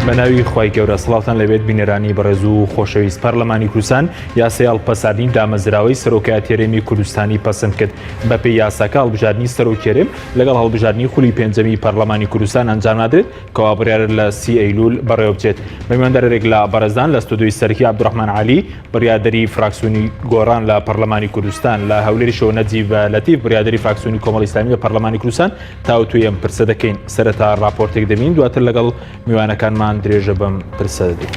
بە ناوی خوای گەورە سڵاوتان لەبێت بینەرانی بەڕێز و خۆشەویست پەرلەمانی کوردستان یاسای هەڵپەساردنی دامەزراوەی سەرۆکایەتی هەرێمی کوردستانی پەسەند کرد بەپێی یاساکە هەڵبژاردنی سەرۆکی هەرێم لەگەڵ هەڵبژاردنی خولی پێنجەمی پەرلەمانی کوردستان ئەنجام نادرێت کەوا بڕیارە لە سی ئەیلول بەڕێوەبچێت. بە میواندارێک لە بەڕێزان لە ستۆدیۆی سەرەکی عەبدوڕەحمان عەلی بڕیاردەری فراکسیۆنی گۆڕان لە پەرلەمانی کوردستان لە هەولێریشەوە نەجیب لەتیف بڕیاردەری فراکسیۆنی کۆمەڵی ئیسلامی لە پەرلەمانی کوردستان تاوتوێی ئەم پرسە دەکەین. سەرەتا ڕاپۆرتێک دەبین دواتر لەگەڵ میوانەکانمان درێژە بەم پرسە دەدەین.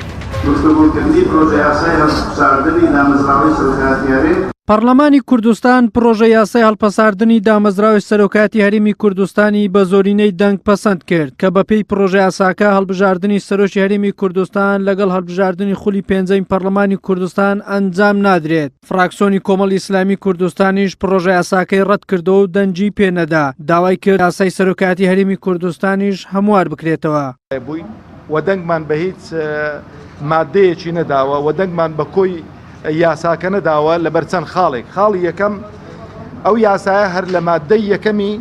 گفتوگۆکردنی پرۆژەیاسای هەڵسپاردنی دامەزراوەی سەرۆکایەتی هەرێم. پەڕلەمانی کوردستان پڕۆژە یاسای هەڵپەساردنی دامەزراوی سەرۆکایەتی هەرێمی کوردستانی بە زۆرینەی دەنگ پەسەند کرد کە بەپێی پڕۆژە یاساکە هەڵبژاردنی سەرۆکی هەرێمی کوردستان لەگەڵ هەڵبژاردنی خولی پێنجەمی پەڕلەمانی کوردستان ئەنجام نادرێت. فراکسۆنی کۆمەڵی ئیسلامی کوردستانیش پڕۆژە یاساکەی ڕەتکردەوە و دەنگی پێ نەدا، داوای کرد یاسای سەرۆکایەتی هەرێمی کوردستانیش هەموار بکرێتەوە. بووین و دەنگمان بە هیچ ماددەیەکی نەداوە و دەنگمان بە کۆی یاساکە نەداوە لەبەر چەند خاڵێک، خاڵی یەکەم، ئەو یاسایە هەر لە ماددەی یەکەمی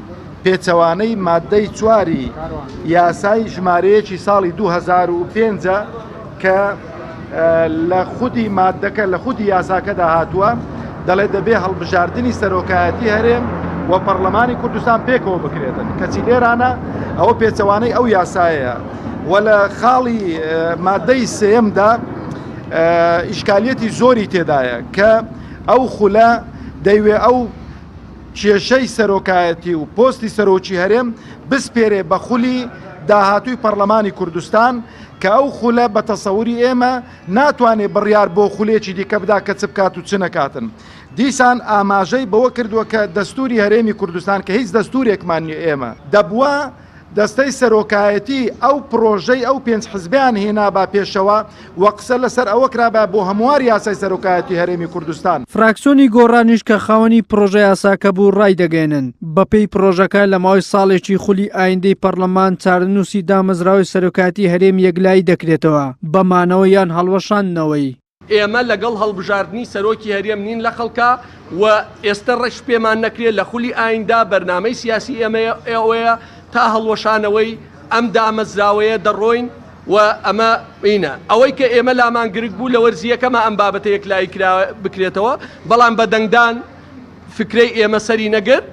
پێچەوانەی ماددەی چواری یاسای ژمارەیەکی ساڵی 2005 کە لە خودی ماددەکە لە خودی یاساکەدا هاتووە دەڵێ دەبێ هەڵبژاردنی سەرۆکایەتی هەرێم و پەرلەمانی کوردستان پێکەوە بکرێتن کەچی لێرانە ئەوە پێچەوانەی ئەو یاسایەیە و لە خاڵی مادەی سێیەمدا ئیشکالیەتی زۆری تێدایە کە ئەو خولە دەیوێ ئەو کێشەی سەرۆکایەتی و پۆستی سەرۆکی هەرێم بسپێرێ بە خولی داهاتووی پەرلەمانی کوردستان کە ئەو خولە بە تەسەوری ئێمە ناتوانێ بڕیار بۆ خولێکی دیکە بدا کە چ بکات و چ نەکاتن. دیسان ئاماژەی بەوە کردووە کە دەستوری هەرێمی کوردستان کە هیچ دەستورێکمان نیە ئێمە دەبوا دەستەی سەرۆکایەتی ئەو پڕۆژەی ئەو پێنج حزبەیان هێنابا پێشەوە و قسە لەسەر ئەوە کرابا بۆ هەموار یاسای سەرۆکایەتی هەرێمی کوردستان. فراکسیۆنی گۆڕانیش کە خاوەنی پڕۆژە یاساکە بوو ڕایدەگەیەنن، بەپێی پڕۆژەکە لە ماوەی ساڵێکی خولی ئایندەی پەڕلەمان چارەنووسی دامەزراوەی سەرۆکایەتی هەرێم یەکلایی دەکرێتەوە بە مانەوە یان هەڵوەشاندنەوەی. ئێمە لەگەڵ هەڵبژاردنی سەرۆکی هەرێم نین لە خەڵکا و ئێستە ڕێش پێمان نەکرێ لە خولی ئایندا بەرنامەی سیاسی ئێمە ئەوەیە تا هەڵوەشانەوەی ئەم دامەزراوەیە دەڕۆین و ئەمە ئینە ئەوەی کە ئێمە لامان گرگ بوو لە وەرزی یەکەما ئەم بابەتە یەکلایی کرا بکرێتەوە بەڵام بە دەنگدان فکرەی ئێمە سەری نەگرت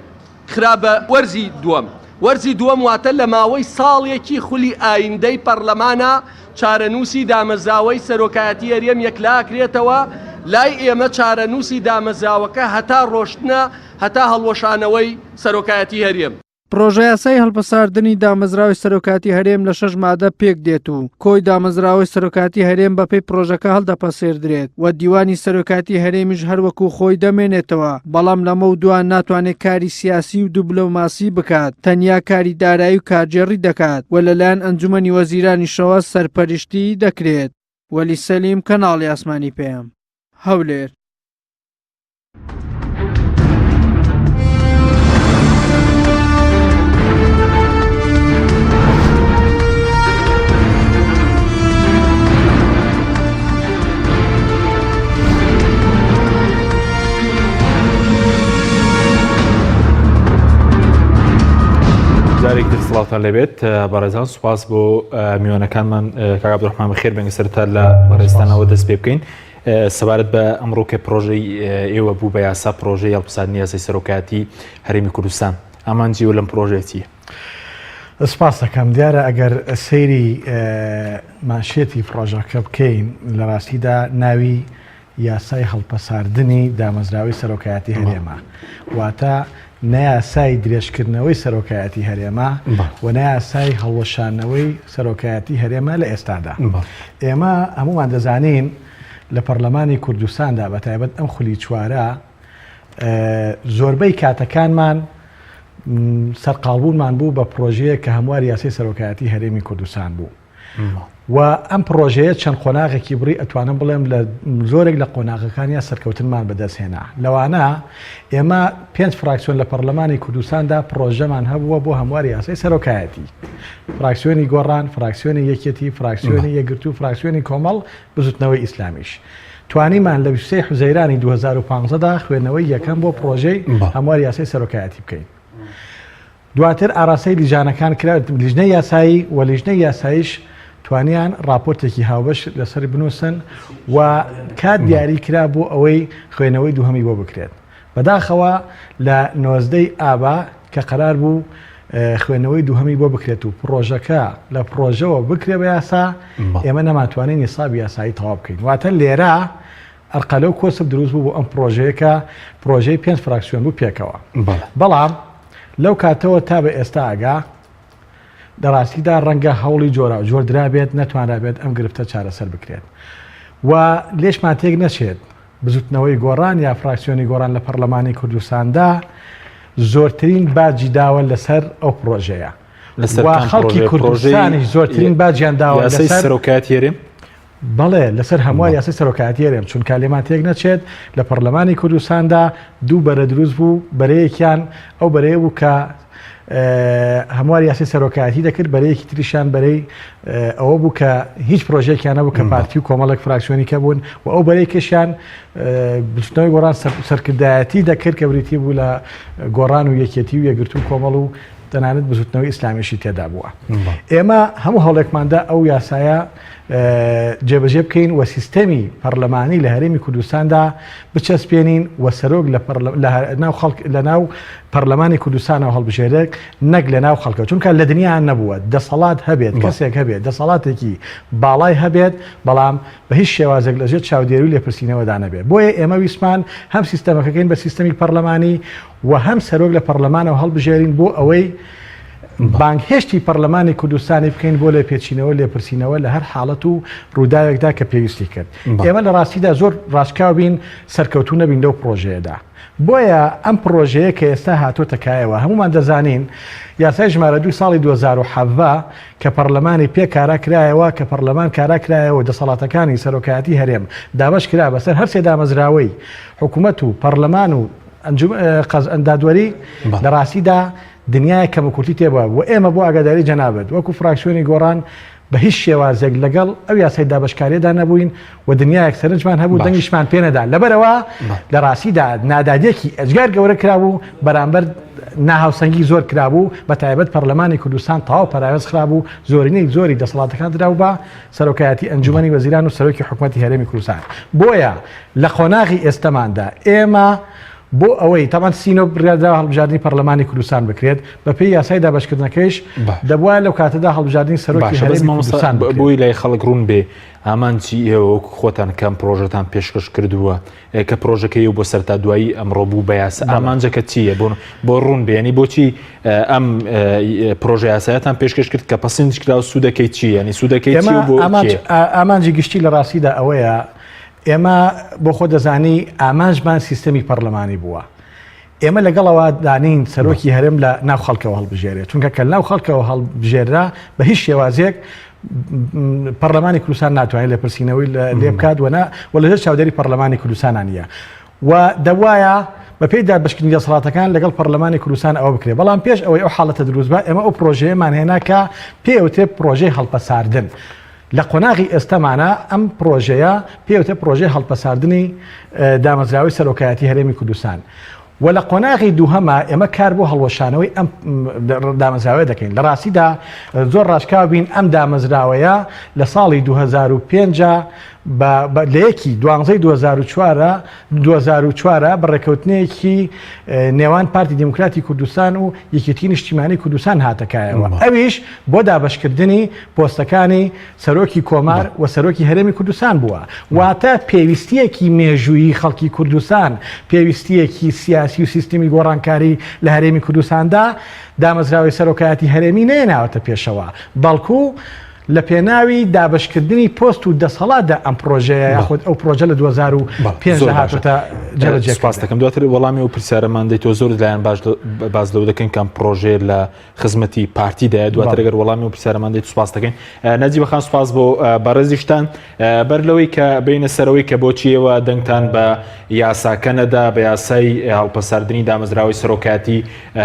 خرا بە وەرزی دووەم. وەرزی دووەم واتە لە ماوەی ساڵێکی خولی ئایندەی پەرلەمانا چارەنووسی دامەزراوەی سەرۆکایەتی هەرێم یەکلاکرێتەوە، لای ئێمە چارەنووسی دامەزراوەکە هەتا ڕۆشتنە هەتا هەڵوەشانەوەی سەرۆکایەتی هەرێم. پڕۆژەیاسای هەڵپەساردنی دامەزراوەی سەرۆکایەتی هەرێم لە شەش مادە پێکدێت و کۆی دامەزراوەی سەرۆکایەتی هەرێم بەپێی پڕۆژەکە هەڵدەپەسێردرێت و دیوانی سەرۆکایەتی هەرێمیش هەروەکو خۆی دەمێنێتەوە، بەڵام لەمەودوا ناتوانێت کاری سیاسی و دبلۆماسی بکات، تەنیا کاری دارایی و کارگێڕی دەکات و لەلایەن ئەنجومەنی وەزیرانیشەوە سەرپەرشتی دەکرێت. وەلی سەلیم، کەناڵی ئاسمانی پەیام، هەولێر. جارێکی تر سڵاوتان لێبێت بەڕێزان سوپاس بۆ میوانەکانمان کاک عەبدولڕەحمان بەخێر بێن سەرەتا لە بەڕێزتانەوە دەست پێ بکەین سەبارەت بە ئەمڕۆ کە پرۆژەی ئێوە بوو بە یاسا پرۆژەی هەڵپساردنی یاسای سەرۆکایەتی هەرێمی کوردستان ئامانجی و لەم پرۆژەیە چییە؟ سپاس دەکەم دیارە ئەگەر سەیری مانشێتی پڕۆژەکە بکەین لە ڕاستیدا ناوی یاسای هەڵپەساردنی دامەزراوەی سەرۆکایەتی هەرێمە واتە نە یاسای درێژکردنەوەی سەرۆکایەتی هەرێمە و نە یاسای هەڵوەشانەوەی سەرۆکایەتی هەرێمە لە ئێستادا ئێمە هەمومان دەزانین لە پەرلەمانی کوردستاندا بە تایبەت ئەم خولی چوارە زۆربەی کاتەکانمان سەرقاڵبوونمان بوو بە پرۆژەیەک کە هەموار یاسای سەرۆکایەتی هەرێمی کوردستان بوو و ئەم پرۆژەیە چەند قۆناغێکی بڕی ئەتوانم بڵێم لە زۆرێک لە قۆناغەکانیا سەرکەوتنمان بەدەستهێنا لەوانە ئێمە پێنج فراکسیۆن لە پەرلەمانی کوردستاندا پرۆژەمان هەبووە بۆ هەموار یاسای سەرۆکایەتی فراکسیۆنی گۆڕان فراکسیۆنی یەکێتی فراکسیۆنی یەکگرتوو فراکسیۆنی کۆمەڵ بزوتنەوەی ئیسلامیش توانیمان لە 23 حوزەیرانی 2015 دا خوێندنەوەی یەکەم بۆ پرۆژەی هەموار یاسای سەرۆکایەتی بکەین. دواتر ئاراستەی لیژانەکان کرا، لیژنەی یاسایی و لیژنەی یاساییش توانیان ڕاپۆرتێکی هاوبەش لەسەر بنووسن و کات دیاری کرا بۆ ئەوەی خوێنەوەی دووهەمی بۆ بکرێت. بەداخەوە لە 19 ی ئابا کە قەرار بوو خوێندنەوەی دووهەمی بۆ بکرێت و پڕۆژەکە لە پڕۆژەوە بکرێ بە یاسا، ئێمە نەمانتوانی نیسابی یاسایی تەواو بکەین. واتە لێرە ئەرقەلە و کۆسپ دروست بوو بۆ ئەم پڕۆژەیە کە پڕۆژەی پێنج فراکسیۆن بوو پێکەوە. بەڵام لەو کاتەوە تا بە ئێستا ئەگا، لە ڕاستیدا ڕەنگە هەوڵی جۆراوجۆر درابێت نەتوانرابێت ئەم گرفتە چارەسەر بکرێت و لێشمان تێک نەچێت بزوتنەوەی گۆڕان یا فراکسیۆنی گۆڕان لە پەرلەمانی کوردستاندا زۆرترین باجی داوە لەسەر ئەو پرۆژەیە لەسەر و کام خەڵکی پرۆژەیە؟ پرۆژەی کوردستانیش زۆرترین باجیان داوە یاسای لەسەر سەرۆکایەتی هەرێم؟ بەڵێ لەسەر هەموار یاسای سەرۆکایەتی هەرێم چونکە لێمان تێک نەچێت لە پەرلەمانی کوردستاندا دوو بەرە دروست بوو بەرەیەکیان ئەو بەرەیە بوو کە هەموار یاسای سەرۆکایەتی دەکرد بەرەیەکی تریشیان بەرەی ئەوە بوو کە هیچ پرۆژێکیان نەبوو کە پارتی و کۆمەڵێک فراکسیۆنی کە بوون و ئەو بەرەی کەشیان بزوتنەوەی گۆڕان سەرکردایەتی دەکرد کە بریتی بوو لە گۆڕان و یەکێتی و یەکگرتوو کۆمەڵ و تەنانەت بزوتنەوەی ئیسلامیشی تێدا بووە. ئێمە هەموو هەوڵێکماندا ئەو یاسایە جێبەجێ بکەین و سیستەمی پەرلەمانی لە هەرێمی کوردستاندا بچەسپێنین و سەرۆک لە ناو خەڵک لە ناو پەرلەمانی کوردستانەوە هەڵبژێرێت نەک لە ناو خەڵکە چونکە لە دنیا نەبووە دەسەڵات هەبێت کەسێک هەبێت دەسەڵاتێکی باڵای هەبێت بەڵام بە هیچ شێوازێک لەژێر چاودێری و لێپرسینەوەدا نەبێت بۆیە ئێمە ویستمان هەم سیستەمەکەکەین بە سیستەمی پەرلەمانی و هەم سەرۆک لە پەرلەمانەوە هەڵبژێرین بۆ ئەوەی بانگهێشتی پەرلەمانی کوردستانی بکەین بۆ لێپێچینەوە لێپرسینەوە لە هەر حاڵەت و ڕووداوێکدا کە پێویستی کرد. ئێمە لە ڕاستیدا زۆر ڕاشکاو بین سەرکەوتوو نەبین لەو پڕۆژەیەدا. بۆیە ئەم پڕۆژەیە کە ئێستا هاتۆتە کایەوە هەموومان دەزانین یاسای ژمارە دووی ساڵی 2017 کە پەرلەمانی پێ کارا کرایەوە کە پەرلەمان کارا کرایەوە دەسەڵاتەکانی سەرۆکایەتی هەرێم دابەش کرا بەسەر هەرسێ دامەزراوەی حکوومەت و پەرلەمان و دادوەری لە ڕاستیدا دنیایەک کەموکورتی تێبووە و ئێمە بۆ ئاگاداری جەنابت وەکو فراکسیۆنی گۆڕان بە هیچ شێوازێک لەگەڵ ئەو یاسای دابەشکاریەدا نەبووین و دنیایەک سەرنجمان هەبوو دەنگیشمان پێ نەدا لەبەرەوە لە ڕاستیدا نادادیەکی ئەجگار گەورە کرابوو بەرامبەر ناهاوسەنگی زۆر کرابوو بە تایبەت پەرلەمانی کوردستان تەواو پەراوێز خرابوو زۆرینەی زۆری دەسەڵاتەکان دراو بە سەرۆکایەتی ئەنجومەنی وەزیران و سەرۆکی حکومەتی هەرێمی کوردستان بۆیە لە قۆناغی ئێستەماندا ئێمە بۆ ئەوەی تەبعەن سینۆ بڕیاردراوە هەڵبژاردنی پەرلەمانی کوردستان بکرێت، بەپێی یاسای دابەشکردنەکەیش دەبوایە لەو کاتەدا هەڵبژاردنی سەرۆکی باشە بەس هەرێمی مامۆستا کوردستان بکرێت. بۆی لای خەڵک ڕوون بێ ئامانجی ئێوە وەکو خۆتان کە ئەم پرۆژەتان پێشکەش کردووە ئێ، کە پرۆژەکە ئێوە بۆ سەرتا دوایی ئەمڕۆ بوو بە یاسا بەڵێ. ئامانجەکە چییە بۆ بۆ ڕوون بێ یانی بۆچی ئێ، ئەم ئێ، پرۆژە یاسایەتان پێشکەش کرد کە پەسندش کرا و سوودەکەی چییە یانی سوودەکەی چی ئێمە و بۆ ئامانج کێ؟ ئا- ئامانجی گشتی لە ڕاستیدا ئەوەیە ئێمە بۆ خۆ دەزانی ئامانجمان سیستەمی پەرلەمانی بووە. ئێمە لەگەڵەوە دانین سەرۆکی هەرێم لە ناو خەڵکەوە هەڵبژێرێت چونکە کە ناو خەڵکەوە هەڵبژێرا بە هیچ شێوازێک پەرلەمانی کوردستان ناتوانێت لێپرسینەوەی لێ بکات وەنا و لەژێر چاودێری پەرلەمانی کوردستانە نییە و دەوایە بەپێی دابشکردنی دەسەڵاتەکان لەگەڵ پەرلەمانی کوردستان ئەوە بکرێت بەڵام پێش ئەوەی ئەو حاڵەتە دروست بە ئێمە ئەو پرۆژەیەمان هێنا کە پێوتێ پرۆژەی هەڵپەساردن لە قۆناغی ئێستامانا ئەم پڕۆژەیە پێوتە پڕۆژەی هەڵپەساردنی دامەزراوەی سەرۆکایەتی هەرێمی کوردستان و لە قۆناغی دووهەما ئێمە کار بۆ هەڵوەشانەوەی ئەم دامەزراوەیە دەکەین. لە ڕاستیدا زۆر ڕاشکاو بین ئەم دامەزراوەیە لە ساڵی 2005 بە لە یەکی دوانزەی 2004 2004 بە ڕێکەوتنێکی نێوان پارتی دیموکراتی کوردستان و یەکێتی نیشتیمانی کوردستان هاتە کایەوە ئەویش بۆ دابەشکردنی پۆستەکانی سەرۆکی کۆمار و سەرۆکی هەرێمی کوردستان بووە واتە پێویستیەکی مێژوویی خەڵکی کوردستان پێویستیەکی سیاسی و سیستمی گۆڕانکاری لە هەرێمی کوردستاندا دامەزراوەی سەرۆکایەتی هەرێمی نەیەناوەتە پێشەوە بەڵکو لە پێناوی دابەشکردنی پۆست و دەسەڵاتدا ئەم پرۆژەیە یاخود ئەو پرۆژە لە 2005 هاتۆتە جێبەجێ سپاس دەکەم دواتر وەڵامی ئەو پرسیارەمان دەیتەوە زۆر لایەن باش باس لەوە دەکەن کە ئەم پرۆژەیە لە خزمەتی پارتیدایە دواتر ئەگەر وەڵامی ئەو پرسیارەمان دەیت سپاس دەکەین نەجیبە خان سپاس بۆ بەڕێزیشتان بەر لەوەی کە بینە سەرەوەی کە بۆچی ئێوە دەنگتان بە یاساکە نەدا بە یاسای هەڵپەساردنی دامەزراوەی سەرۆکایەتی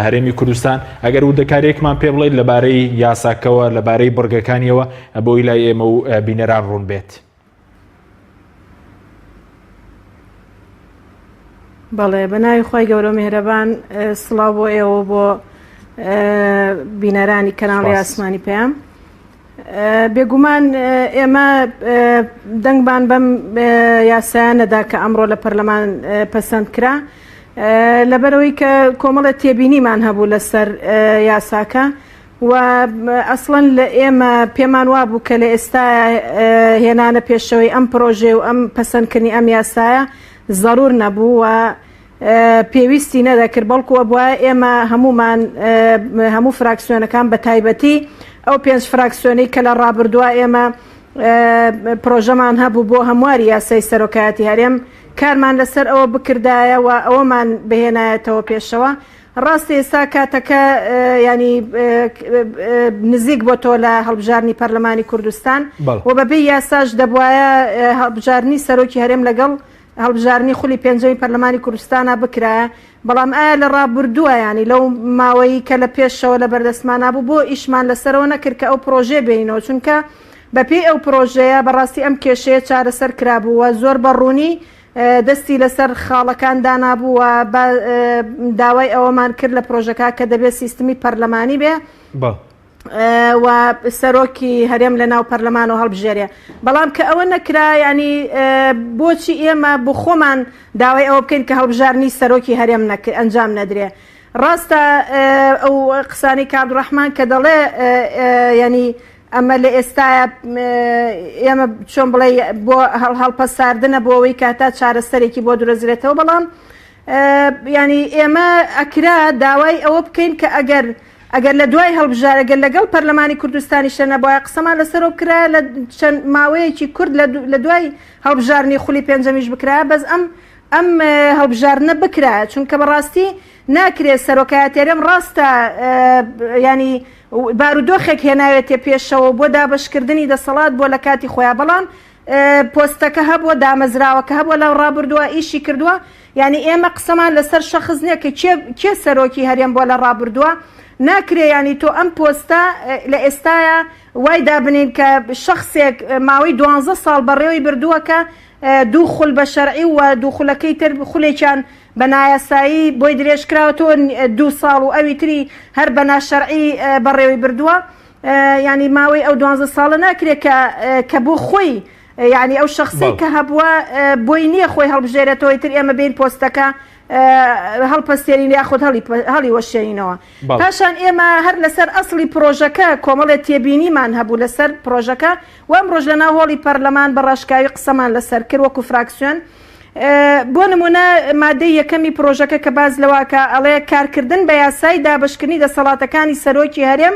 هەرێمی کوردستان ئەگەر وردەکاریەکمان پێ بڵێیت لەبارەی یاساکەوە لەبارەی بڕگەکانیەوە بۆی لای ئێمە و بینەران ڕوون بێت. بەڵێ بە ناوی خی گەورە میهرەبان سڵاو بۆ ئێوە بۆ بینەرانی کەناڵی ئاسمانی پەیام. بێگومان ئێمە دەنگمان بەم یاسایە نەدا کە ئەمڕۆ لە پەرلەمان پەسەند کرا لەبەرەوەی کە کۆمەڵە تێبینیمان هەبوو لەسەر یاساکە و ئەسڵەن لە ئێمە پێمان وابوو کە لە ئێستا هێنانە پێشەوەی ئەم پرۆژێ و ئەم پەسەندکردنی ئەم یاسایە زەرور نەبوو و پێویستی نەدەکرد، بەڵکو ئەبوایە ئێمە هەموومان هەموو فراکسیۆنەکان بە تایبەتی ئەو پێنج فراکسیۆنەی کە لە ڕابردووە ئێمە پرۆژەمان هەبوو بۆ هەمواری یاسای سەرۆکایەتی هەرێم کارمان لەسەر ئەوە بکردایە و ئەوەمان بهێنایەتەوە پێشەوە. ڕاستە ئێستا کاتەکە ینی نزیک بۆ تۆ لە هەڵبژاردنی پەرلەمانی کوردستان و بەبێ یاساش دەبواە هەڵبژاردنی سەرۆکی هەرێم لەگەڵ هەڵبژاردنی خولی پێنجەمی پەرلەمانی کوردستانا بکرایە، بەڵام ئایا لە ڕابوردووە یانی لەو ماوەیی کە لە پێشەوە لە بەردەستمانا بوو بۆ ئیشمان لەسەرەوە نەکرد کە ئەو پڕۆژەیە بێنینەوە چونکە بە پێی ئەو پڕۆژەیە بەڕاستی ئەم کێشەیە چارەسەر کرابوو و زۆر بە ڕوونی دەستی لەسەر خاڵەکان دانابوو و داوای ئەوەمان کرد لە پڕۆژەکە کە دەبێت سیستمی پەرلەمانی بێ. و سەرۆکی هەرێم لە ناو پەرلەمانەوە هەڵبژێرێ بەڵام کە ئەوە نەکرا ینی بۆچی ئێمە بۆ خۆمان داوای ئەوە بکەین کە هەڵبژارنی سەرۆکی هەرێم ئەنجام نەدرێ ڕاستە ئەو قسانی کاک ڕەحمان کە دەڵێ ینی ئەمە لە ئێستاە ئێمە چۆن بڵێ بۆ هەڵپەساردنە بۆ ئەوەی کاتا چارەسەرێکی بۆ درۆزرێتەوە بەڵام ینی ئێمە ئەکرا داوای ئەوە بکەین کە ئەگەر ئەگەر لە دوای هەڵبژارە گەر لەگەڵ پەرلەمانی کوردستانیشە نەبوایە قسەمان لەسەرەوە بکرایە لە چەند ماوەیەکی کورت لە دوای هەڵبژاردنی خولی پێنجەمیش بکرایە بەس ئەم ئەم هەڵبژاردنە بکرایە چونکە بەڕاستی ناکرێت سەرۆکایەتی هەرێم ڕاستە ینی بارودۆخێک هێناوێتێ پێشەوە بۆ دابەشکردنی دەسەڵات بۆ لە کاتی خۆیان بەڵام پۆستەکە هەبووە دامەزراوەکە هەبووە لە ڕابردووە ئیشی کردووە یانی ئێمە قسەمان لەسەر شەخس نییە کە کێ کێ سەرۆکی هەرێم بووە لە ڕابردووە ناکرێ یانی تۆ ئەم پۆستە لە ئێستایا وای دابنین کە شەخسێک ماوەی دوانزە ساڵ بەڕێوەی بردووە کە دوو خول بە شەرعی و دوو خولەکەی تر خولێکیان بە نایاسایی بۆی درێژکراوەتەوە دوو ساڵ و ئەوی تری هەر بە ناشەرعی بەڕێوەی بردووە یانی ماوەی ئەو دوانزە ساڵە ناکرێت کە کە بۆ خۆی یعنی ئەو شخصی کە هەبووە بۆی نییە خۆی هەڵبژێرێتەوەی تر ئێمە بین پۆستەکە هەڵپەستێنین یاخود هەڵی وەشێنینەوە پاشان ئێمە هەر لەسەر ئەسڵی پرۆژەکە کۆمەڵێ تێبینیمان هەبوو لەسەر پرۆژەکە و ئەمڕۆش لە ناو هۆڵی پەرلەمان بە ڕاشکاوی قسەمان لەسەر کرد وەکو فراکسیۆن بۆ نمونە مادەی یەکەمی پرۆژەکە کە باس لەواکە ئەڵێ کارکردن بە یاسای دابەشکردنی دەسەڵاتەکانی سەرۆکی هەرێم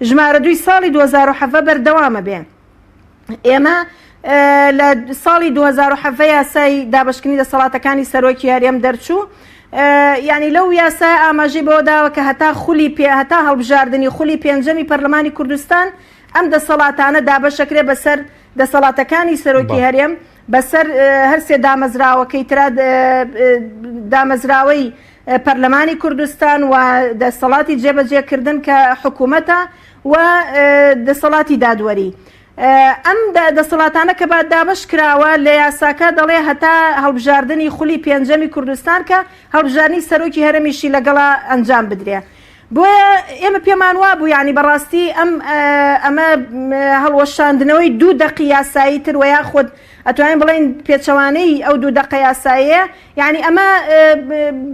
ژمارە دووی ساڵی 2017 بەردەوامە بێ ئێمە لە ساڵی 2017 یاسای دابەشکردنی دەسەڵاتەکانی سەرۆکی هەرێم دەرچوو یعنی لەو یاسای ئاماژەی بەوە داوە کە هەتا خولی پێ هەتا هەڵبژاردنی خولی پێنجەمی پەرلەمانی کوردستان ئەم دەسەڵاتانە دابەشەکرێ بەسەر دەسەڵاتەکانی سەرۆکی هەرێم بەسەر هەرسێ دامەزراوەکەی ترا دامەزراوەی پەرلەمانی کوردستان و دەسەڵاتی جێبەجێکردن کە حکوومەتە و دەسەڵاتی دادوەری. ئەم دەسەڵاتانە کە با دابەش کراوە لە یاساکە دەڵێ هەتا هەڵبژاردنی خولی پێنجەمی کوردستان کە هەڵبژاردنی سەرۆکی هەرەمیشی لەگەڵا ئەنجام بدرێ. بۆیە ئێمە پێمان وابوو یانی بەڕاستی ئەم ئەمە هەڵوەشاندنەوەی دوو دەقی یاسایی تر وە یاخود ئەتوانین بڵێین پێچەوانەی ئەو دوو دەقە یاساییە یعنی ئەمە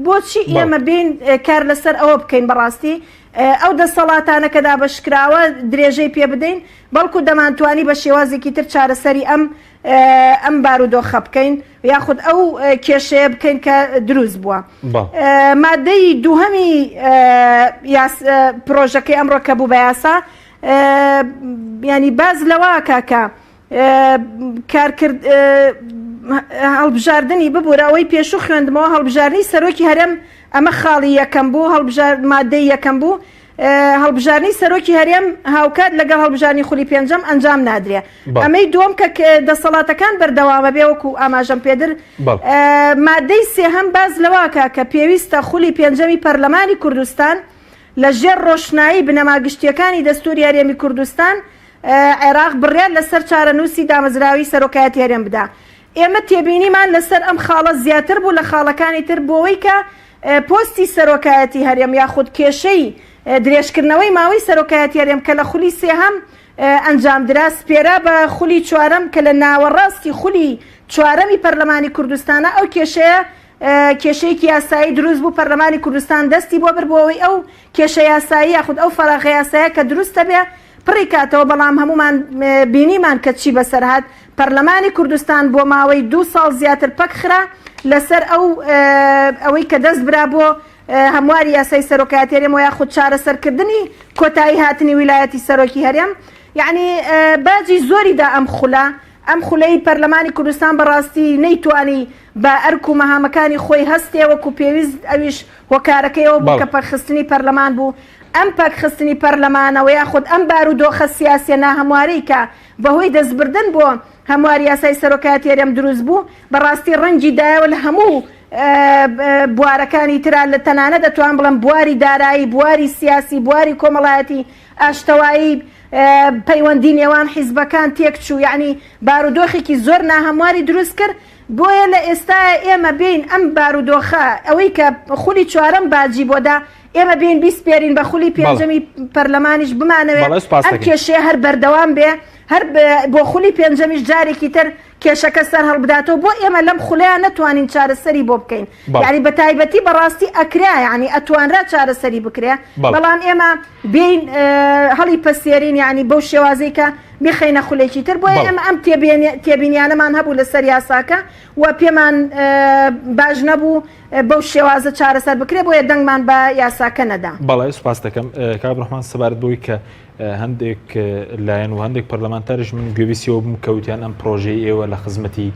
بۆچی ئێمە بین کار لەسەر ئەوە بکەین بەڕاستی ئەو دەسەڵاتانە کە دابەشکراوە درێژەی پێ بدەین بەڵکو دەمانتوانی بە شێوازێکی تر چارەسەری ئەم ئەم بارودۆخە بکەین یاخود ئەو کێشەیە بکەین کە دروست بووە. مادەی دووهەمی پرۆژەکەی ئەمڕۆ کە بوو بە یاسا ینی باز لەوە کاکە کارکرد هەڵبژاردننی ببوورە ئەوەی پێشوو خوێندمەوە هەڵبژاردننی سەرۆکی هەرێم ئەمە خاڵی یەکەم بوو هەڵبژار مادەی یەکەم بوو هەڵبژاردنی سەرۆکی هەرێم هاوکات لەگەڵ هەڵبژاردنی خولی پێنجەم ئەنجام نادرێ. ئەمەی دووەم کە دەسەڵاتەکان بەردەوامە بێ وەکو ئاماژەم پێدر مادەی سێهەم باس لەواکە کە پێویستە خولی پێنجەمی پەرلەمانی کوردستان لە ژێر ڕۆشنایی بنەما گشتیەکانی دەستوری هەرێمی کوردستان عێراق بڕیار لەسەر چارەنووسی دامەزراوی سەرۆکایەتی هەرێم بدا. ئێمە تێبینیمان لەسەر ئەم خاڵە زیاتر بوو لە خاڵەکانی تر بۆوەی کە پۆستی سەرۆکایەتی هەرێم یاخود کێشەی درێژکردنەوەی ماوەی سەرۆکایەتی هەرێم کە لە خولی سێهەم. ئەنجامدرا سپێرا بە خولی چوارەم کە لە ناوەڕاستی خولی چوارەمی پەرلەمانی کوردستانە ئەو کێشەیە کێشەیەکی یاسایی دروست بوو پەرلەمانی کوردستان دەستی بۆ برد بۆ ئەوەی ئەو کێشە یاسایی یاخود ئەو فەراغە یاسایە کە دروست دەبێ پڕی کاتەوە بەڵام هەموومان بینیمان کە چی بەسەر هات پەرلەمانی کوردستان بۆ ماوەی دوو ساڵ زیاتر پەک خرا لەسەر ئەو ئەوەی کە دەست برا بۆ هەمواری یاسای سەرۆکایەتی هەرێم و یاخود چارەسەرکردنی کۆتایی هاتنی ویلایەتی سەرۆکی هەرێم یعنی باجی زۆری دا ئەم خولە ئەم خولەی پەرلەمانی کوردستان بەڕاستی نەیتوانی بە ئەرک و مەهامەکانی خۆی هەستێ وەکو پێویست ئەویش هۆکارەکەی ئەوە بوو کە پەکخستنی پەرلەمان بوو ئەم پەکخستنی پەرلەمانە و یاخود ئەم بارودۆخە سیاسیە ناهەموارەی کە بەهۆی دەستبردن بۆ هەمواری یاسای سەرۆکایەتی هەرێم دروست بوو بەڕاستی ڕەنگی دایەوە لە هەموو بوارەکانی ترا لە تەنانەت دەتوان بڵێم بواری دارایی بواری سیاسی بواری کۆمەڵایەتی ئاشتەوایی پەیوەندی نێوان حیزبەکان تێکچوو یعنی بارودۆخێکی زۆر ناهەمواری دروست کرد بۆیە لە ئێستایا ئێمە بێین ئەم بارودۆخە ئەوەی کە خولی چوارەم باجی بۆ دا ئێمە بێین بیسپێرین بە خولی پێنجەمی پەرلەمانیش بمانەوێ ئەم کێشەیە هەر بەردەوام بێ هەر بۆ خولی پێنجەمیش جارێکی تر کێشەکە سەر هەڵبداتەوە بۆ ئێمە لەم خولەیە نەتوانین چارەسەری بۆ بکەین یعنی بە تایبەتی بەڕاستی ئەکرا یعنی ئەتوانرا چارەسەری بکرێ بەڵام ئێمە بێین هەڵی پەسێرین یعنی بەو شێوازەی کە بیخەینە خولێکی تر بۆیە ئێمە ئەم تێبینیانەمان هەبوو لەسەر یاساکە و پێمان باش نەبوو بەو شێوازە چارەسەر بکرێ بۆیە دەنگمان بە یاساکە نەدا. بەڵێ سوپاس دەکەم کاک ڕەحمان سەبارەت بەوەی کە هەندێک لایەن و هەندێک پەرلەمانتاریش من گوێبیسیەوە بووم کە وتیان ئەم پرۆژەی ئێوە لە خزمەتی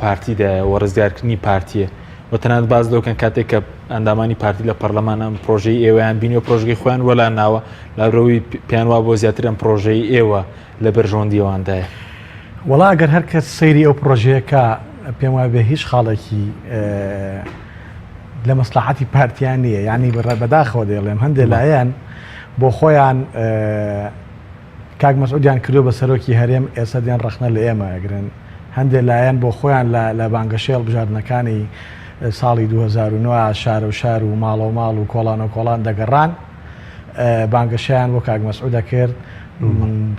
پارتیدایە و ڕزگارکردنی پارتیە و تەنانەت باس لەوکەن کاتێک کە ئەندامانی پارتی لە پەرلەمان ئەم پرۆژەی ئێوەیان بینی و پرۆژەکەی خۆیان وەلا ناوە لابرەوەی پێیان وا بۆ زیاتر ئەم پرۆژەی ئێوە لە بەرژەوەندی ئەواندایە. وەڵا ئەگەر هەر کەس سەیری ئەو پرۆژەیە کا پێم وابێ هیچ خاڵێکی لە مەسلحەتی پارتیان نییە یعنی بەداخەوە دەیڵێم هەندێک لایەن بۆ خۆیان کاک مەسعودیان کردوە بە سەرۆکی هەرێم ئێستا دێن ڕەخنە لە ئێمە ئەگرن هەندێ لایەن بۆ خۆیان لە لە بانگەشەی هەڵبژاردنەکانی ساڵی 2009 شارە و شار و ماڵە و ماڵ و کۆڵان و کۆڵان دەگەڕان بانگەشەیان بۆ کاک مەسعود دەکرد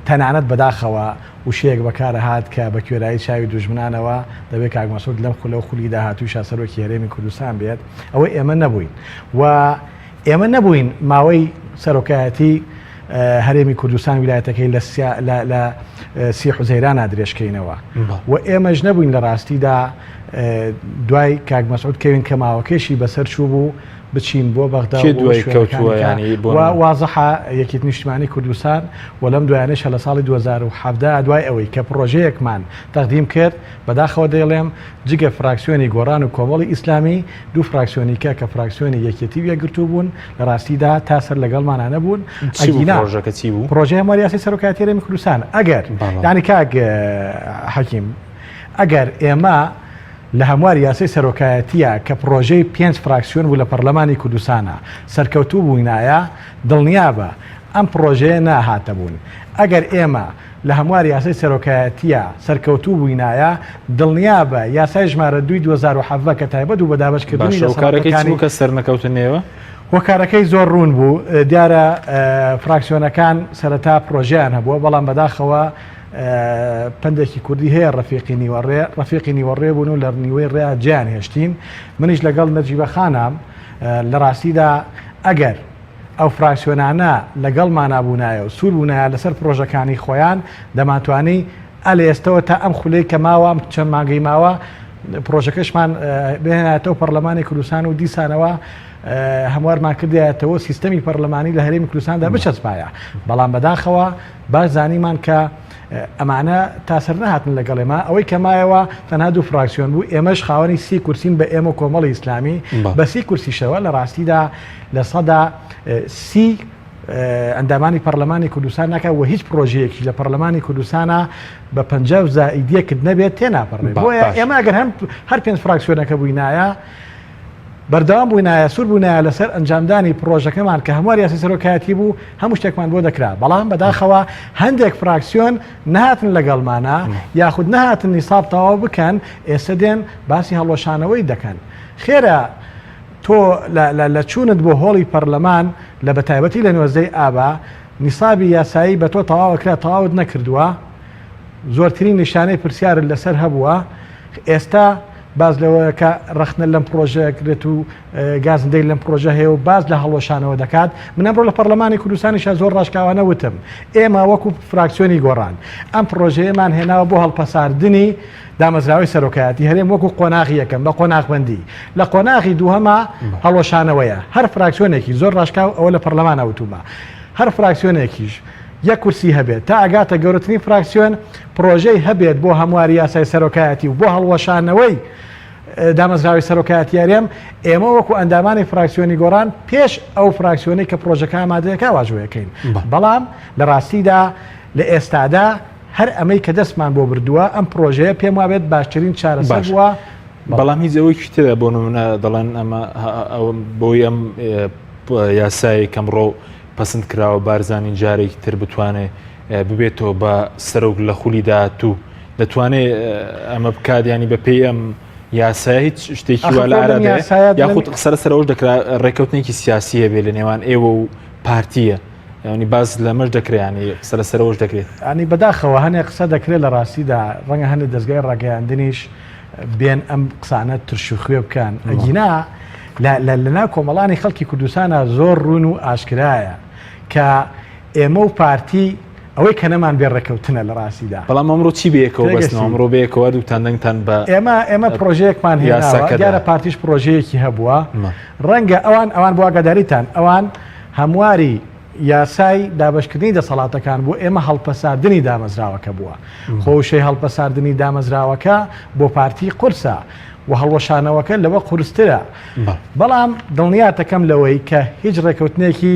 تەنانەت بەداخەوە وشەیەک بەکارە هات کە بە کوێرایی چاوی دوژمنانەوە دەبێت کاک مەسعود لەم خولە و خولی داهاتووشا سەرۆکی هەرێمی کوردستان بێت ئەوە ئێمە نەبووین و ئێمە نەبووین ماوەی سەرۆکایەتی هەرێمی کوردستان ویلایەتەکەی لە سی حوزەیرانا درێژکەینەوە و ئێمەش نەبووین لە ڕاستیدا دوای کاک مەسعود کەوین کە ماوەکەشی بەسەر چوو بوو بچین بۆ بەغدا وازحە یەکێتی نیشتمانی کوردستان و لەم دوایانەش لە ساڵی 2017 دوای ئەوەی کە پڕۆژەیەکمان تەقدیم کرد بەداخەوە دەیڵێم جگە فراکسیۆنی گۆڕان و کۆمەڵی ئیسلامی، دوو فراکسیۆنی کە کە فراکسیۆنی یەکێتی و یەکگرتوو بوون، لە ڕاستیدا تا سەر لەگەڵمانا نەبوون، چی بوو ئەگینا پڕۆژەکە چی بوو؟ پڕۆژەی هەمواری یاسای سەرۆکایەتی هەرێمی کوردستان، ئەگەر بەڵێ. یانی کاک حەکیم ئەگەر ئێمە لە هەمواری یاسای سەرۆکایەتییە کە پڕۆژەی پێنج فراکسیۆن بوو لە پەڕلەمانی کوردستانا سەرکەوتوو بووینایە دڵنیابە ئەم پڕۆژەیە ناهاتە بوون، ئەگەر ئێمە لە هەمواری یاسای سەرۆکایەتییە سەرکەوتوو بووینایە، دڵنیابە یاسای ژمارە دووی 2017 کە تایبەت بوو بە دابەشکردنی باشە هۆکارەکەی چ دەسەڵاتەکانی بوو کە سەرنەکەوتن ئێوە؟ هۆکارەکەی زۆر ڕوون بوو، دیارە فراکسیۆنەکان سەرەتا پرۆژەیان هەبووە، بەڵام بەداخەوە پەندێکی کوردی هەیە ڕەفیقی نیوەڕێ، ڕەفیقی نیوەڕێ بوون و لە نیوەی ڕێیا جێیان هێشتین. منیش لەگەڵ نەجیبە خانام لە ڕاستیدا ئەگەر ئەو فراکسیۆنانە لەگەڵمانا بوونایە و سوور بوونایە لەسەر پڕۆژەکانی خۆیان، دەمانتوانی ئە لە ئێستەوە تا ئەم خولەی کە ماوە، ئەم چەند مانگەی ماوە، پڕۆژەکەشمان بهێنایەتەوە پەڕلەمانی کوردستان و دیسانەوە هەموارمان کردایەتەوە سیستەمی پەڕلەمانی لە هەرێمی کوردستاندا بچەسپایە. بەڵام بەداخەوە باش زانیمان کە ئەمانە تا سەر نەهاتن لەگەڵ ئێمە، ئەوەی کە مایەوە تەنها دوو فراکسیۆن بوو، ئێمەش خاوەنی سی کورسین بە ئێمە و کۆمەڵی ئیسلامی بە سی کورسیشەوە لە ڕاستیدا 30% ئەندامانی پەرلەمانی کوردستان ناکات و هیچ پرۆژەیەکی لە پەرلەمانی کوردستانە بە 50 و زائیدیەکت نەبێت تێناپەڕێ بۆیە ئێمە ئەگەر هەم هەر پێنج فراکسیۆنەکە بووینایە بەردەوام بووینایە سوور بووینایە لەسەر ئەنجامدانی پرۆژەکەمان کە هەموار یاسای سەرۆکایەتی بوو هەموو شتێکمان بۆ دەکرا بەڵام بەداخەوە هەندێک فراکسیۆن نهاتن لەگەڵمانە یاخود نهاتن نیساب تەواو بکەن ئێستا دێن باسی هەڵوەشانەوەی دەکەن خێرە تۆ لە چوونت بۆ هۆڵی پەرلەمان لە بەتایبەتی لە نۆزدەی ئابا. نیسابی یاسایی بە تۆ تەواوەکرا تەواوت نەکردووە، زۆرترین نیشانەی پرسیارت لەسەر هەبووە، ئێستا باس لەوە کە ڕەخنە لەم پڕۆژەیە کرێت و گازندەی لەم پڕۆژە هەیە و باس لە هەڵوەشانەوە دەکات. من ئەمڕۆ لە پەڕلەمانی کوردستانیشا زۆر ڕاشکاوانە وتم ئێمە وەکو فراکسیۆنی گۆڕان ئەم پڕۆژەیەمان هێناوە بۆ هەڵپەساردنی دامەزراوەی سەرۆکایەتی هەرێم وەکو قۆناغی یەکەم بە قۆناغبەندی لە قۆناغی دووهەما هەڵوەشانەوەیە هەر فراکسیۆنێکی زۆر ڕاشکاو ئەوە لە پەڕلەمانا وتومە هەر فراکسیۆنێکیش یەک کورسی هەبێت تا ئەگاتە گەورەترین فراکسیۆن پڕۆژەی هەبێت بۆ هەمواری یاسای سەرۆکایەتی و بۆ هەڵوەشانەوەی دامەزراوەی سەرۆکایەتی هەرێم، ئێمە وەکو ئەندامانی فراکسیۆنی گۆڕان پێش ئەو فراکسیۆنەی کە پڕۆژەکە ئامادەیەکە واژۆیەکەین. بەڵام لە ڕاستیدا لە ئێستادا هەر ئەمەی کە دەستمان بۆ بردووە ئەم پڕۆژەیە پێم وابێت باشترین چارەسەر بووە. بەڵام هیچ ئەوەیکی ترە بۆ نمونە دەڵێن ئەمە بۆی ئەم یاسای کەمڕۆ پەسند کراوە بارزانی جارێکی تر بتوانێ ببێتەوە بە سەرۆک لە خولی داهاتوو دەتوانێت ئەمە بکات ینی بە پێی ئەم یاسای هیچ شتێکی وا لە ئارادایە یاخود قسە لەسەر ئەوەش دەکرا ڕێککەوتنێکی سیاسی هەبێ لە نێوان ئێوە و پارتیە ینی باز لەمەش دەکرێت ینی قسە لەسەرەوەش دەکرێت ینی بەداخەوە هەنێ قسە دەکرێت لە ڕاستیدا ڕەنگە هەنێ دەستگای ڕاگەیاندنیش بێن ئەم قسانە ترش و خوێ بکەن ئەگینا لەناو کۆمەڵانی خەڵکی کوردستانە زۆر ڕوون و ئاشکرایە کە ئێمە و پارتی ئەوەی کە نەمان بێ ڕێکەوتنە لە ڕاستیدا. بەڵام ئەمڕۆ چی بەیەکەوە بەستنەوە؟ ئەمڕۆ بەیەکەوە هەردووکتان دەنگتان بە ئێمە ئێمە پڕۆژەیەکمان هێناوە دیارە پارتیش پڕۆژەیەکی هەبووە ڕەنگە ئەوان ئەوان بۆ ئاگاداریتان ئەوان هەمواری یاسای دابەشکردنی دەسەڵاتەکان بۆ ئێمە هەڵپەساردنی دامەزراوەکە بووە خۆشەی هەڵپەساردنی دامەزراوەکە بۆ پارتی قورسە و هەڵوەشانەوەکە لەوە قورسترە بەڵام دڵنیاتەکەم لەوەی کە هیچ ڕێکەوتنێکی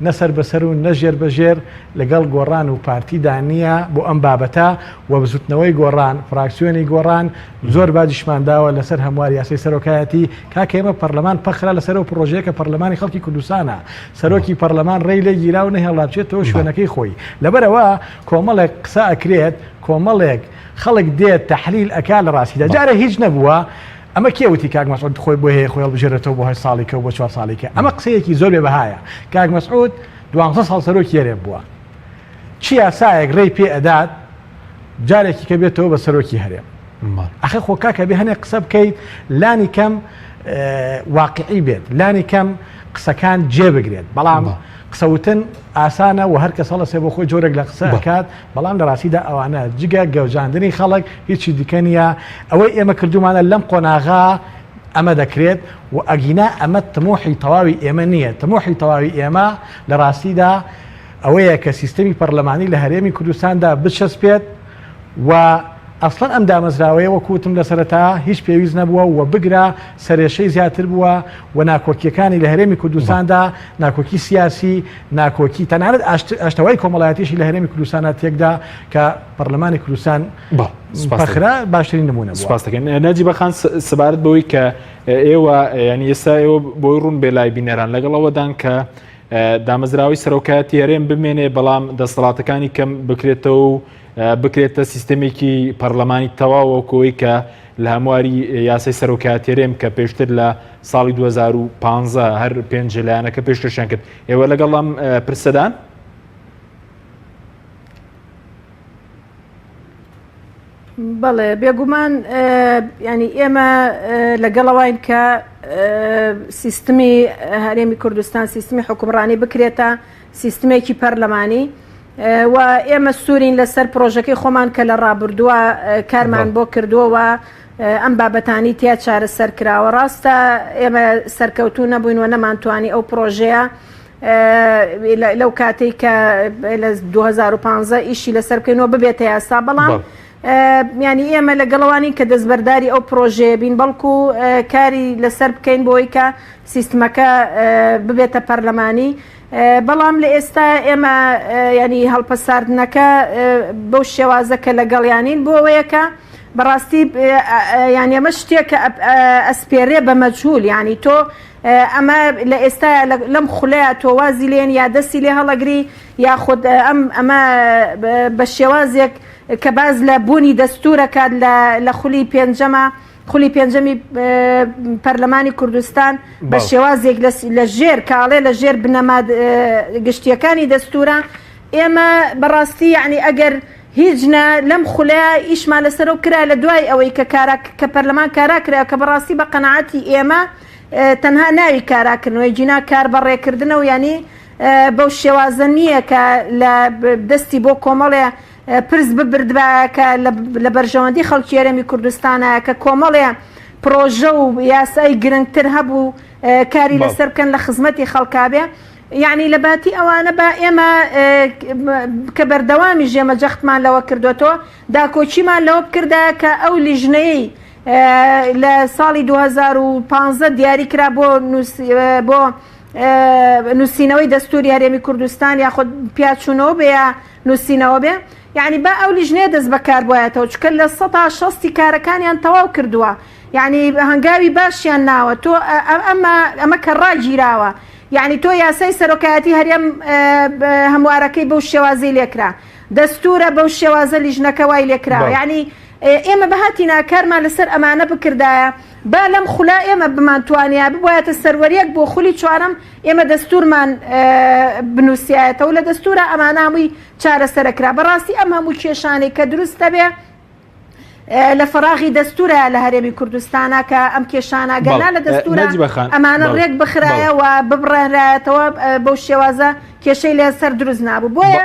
نە سەر بە سەر و نە ژێر بە ژێر لەگەڵ گۆڕان و پارتیدا نییە بۆ ئەم بابەتە و بزوتنەوەی گۆڕان، فراکسیۆنی گۆڕان زۆر باجیشمان داوە لەسەر هەمواری یاسای سەرۆکایەتی، کاکە ئێمە پەرلەمان پەخرا لەسەر ئەو پڕۆژەیە کە پەرلەمانی خەڵکی کوردستانە، سەرۆکی پەرلەمان ڕێی لێ گیرا و نەهێڵرا بچێتەوە شوێنەکەی خۆی، لەبەرئەوە کۆمەڵێک قسە ئەکرێت، کۆمەڵێک خەڵک دێت تەحلیل ئەکا لە ڕاستیدا جارێ هیچ نەبووە، ئەمە کێ وتی کاک مەسعود خۆی بۆی هەیە خۆی هەڵبژێرێتەوە بۆ هەشت ساڵی کە و بۆ چوار ساڵی کە؟ ئەمە قسەیەکی زۆر بێ بەهایە. کاک مەسعود دوانزە ساڵ سەرۆکی هەرێم بووە. چ یاسایەک ڕێی پێ ئەدات جارێکی کە بێتەوە بە سەرۆکی هەرێم؟ ئەخە خۆ کاکە بێ هەنێک قسە بکەیت لانی کەم واقعی بێت لانی کەم قسەکان جێ بگرێت بەڵام قسەوتن ئاسانە و هەر کەس هەڵەسێ بۆ خۆی جۆرێک لە قسە ئەکات بەڵام لە ڕاستیدا ئەوانە جگە گەوجاندنی خەڵک هیچی دیکە نییە ئەوەی ئێمە کردومانە لەم قۆناغا ئەمە دەکرێت و ئەگینا ئەمە تموحی تەواوی ئێمە نییە تموحی تەواوی ئێمە لە ڕاستیدا ئەوەیە کە سیستەمی پەرلەمانی لە هەرێمی کوردستاندا بچەسپێت و ئەسڵەن ئەم دامەزراوەیە وەکو وتم لە سەرەتا هیچ پێویست نەبووە و بگرە سەرێشەی زیاتر بووە و ناکۆکییەکانی لە هەرێمی کوردستاندا ناکۆکی سیاسی، ناکۆکی تەنانەت ئاشتەوای کۆمەڵایەتیشی لە هەرێمی کوردستاندا تێکدا کە پەرلەمانی کوردستان پەخرا باشترین نمونە بووە. سپاس دەکەین نەجیبە خان سەبارەت بەوەی کە ئێوە ینی ئێستا ئێوە بۆی ڕوون بێ لای بینەران لەگەڵ ئەوەدان کە دامەزراوەی سەرۆکایەتی هەرێم بمێنێ بەڵام دەسەڵاتەکانی کەم بکرێتەوە و بکرێتە سیستەمێکی پەرلەمانی تەواو وەکو ئەوەی کە لە هەمواری یاسای سەرۆکایەتی هەرێم کە پێشتر لە ساڵی 2015 هەر پێنج لایەنەکە پێشکەشیان کرد ئێوە لەگەڵ ئەم پرسەدان؟ بەڵێ بێگومان ینی ئێمە لەگەڵەوەین کە سیستمی هەرێمی کوردستان سیستمی حکومڕانی بکرێتە سیستمێکی پەرلەمانی و ئێمە سوورین لەسەر پرۆژەکەی خۆمان کە لە ڕابردووە کارمان بۆ کردووە و ئەم بابەتانی تیا چارەسەر کراوە ڕاستە ئێمە سەرکەوتوو نەبووین و نەمانتوانی ئەو پرۆژەیە لەو کاتێک کە لە 2015 ئیشی لەسەر بکەین و ببێتە یاسا بەڵام ینی ئێمە لەگەڵوانین کە دەستبەرداری ئەو پرۆژەیە بین بەڵکو کاری لەسەر بکەین بۆی کە سیستمەکە ببێتە پەرلەمانی بەڵام لە ئێستا ئێمە ینی هەڵپەساردنەکە بەو شێوازە کە لەگەڵیانین بۆ ئەوەیە کە بەڕاستی یانی ئەمە شتێکە ئەسپێرێ بە مەجهول یانی تۆ ئەمە لە ئێستا لەم خولەیە تۆ وازی لێن یا دەستی لێ هەڵەگری یاخود ئەم ئەمە بە شێوازێک کە باز لە بوونی دەستورەکات لە خولی پێنجەمە. خولی پێنجەمی پەرلەمانی کوردستان بە شێوازێک لە ژێر کاڵێ لە ژێر بنەما گشتیەکانی دەستورە ئێمە بەڕاستی یعنی ئەگەر هیچ نا لەم خولەیا ئیشمان لەسەرەو کرا لە دوای ئەوەی کە کارا کە پەرلەمان کارا کرا کە بەڕاستی بە قەناعەتی ئێمە تەنها ناوی کاراکردنەوەی جینا کار بەڕێکردنە و ینی بەو شێوازە نییە کە لە دەستی بۆ کۆمەڵێ پرس ببردبایە کە لە بەرژەوەندی خەڵکی هەرێمی کوردستانە کە کۆمەڵێ پرۆژە و یاسای گرنگتر هەبوو کاری لەسەر بکەن لە خزمەتی خەڵکابێ یەعنی لە باتی ئەوانە با ئێمە کە بەردەوامیش ئێمە جەختمان لەوە کردوەتەوە داکۆکیمان لەوە بکردایە کە ئەو لیژنەیەی لە ساڵی 2015 دیاری کرا بۆ بۆ نووسینەوەی دەستوری هەرێمی کوردستان یاخود پیاچوونەوە بێ یا نووسینەوە بێ یعنی با ئەو لیژنەیە دەست بەکار بوایەتەوە چکە لە سەتا شەستی کارەکانیان تەواو کردووە یعنی هەنگاوی باشیان ناوە تۆ ئەمە ئەمە کە ڕاگیراوە یەعنی تۆ یاسای سەرۆکایەتی هەرێم هەموارەکەی بەو شێوازەی لێکرا دەستورە بەو شێوازە لیژنەکە وای لێکراوە یەعنی ئێمە بهاتینا کارمان لەسەر ئەمانە بکردایە با لەم خولا ئێمە بمانتوانیا ببوایەتە سەروەریەک بۆ خولی چوارەم ئێمە دەستورمان بنووسایەتەوە لە دەستورە ئەمانە هەمووی چارەسەرەکرا بەڕاستی ئەم هەموو کێشانەی کە دروست دەبێ لە فەراغی دەستورە لە هەرێمی کوردستانە کە ئەم کێشانە گەنا لە دەستورە ئەمانە ڕێک بخرایە و ببڕێنرایەتەوە بەو شێوازە کێشەی لە سەر دروست نابوو بۆیە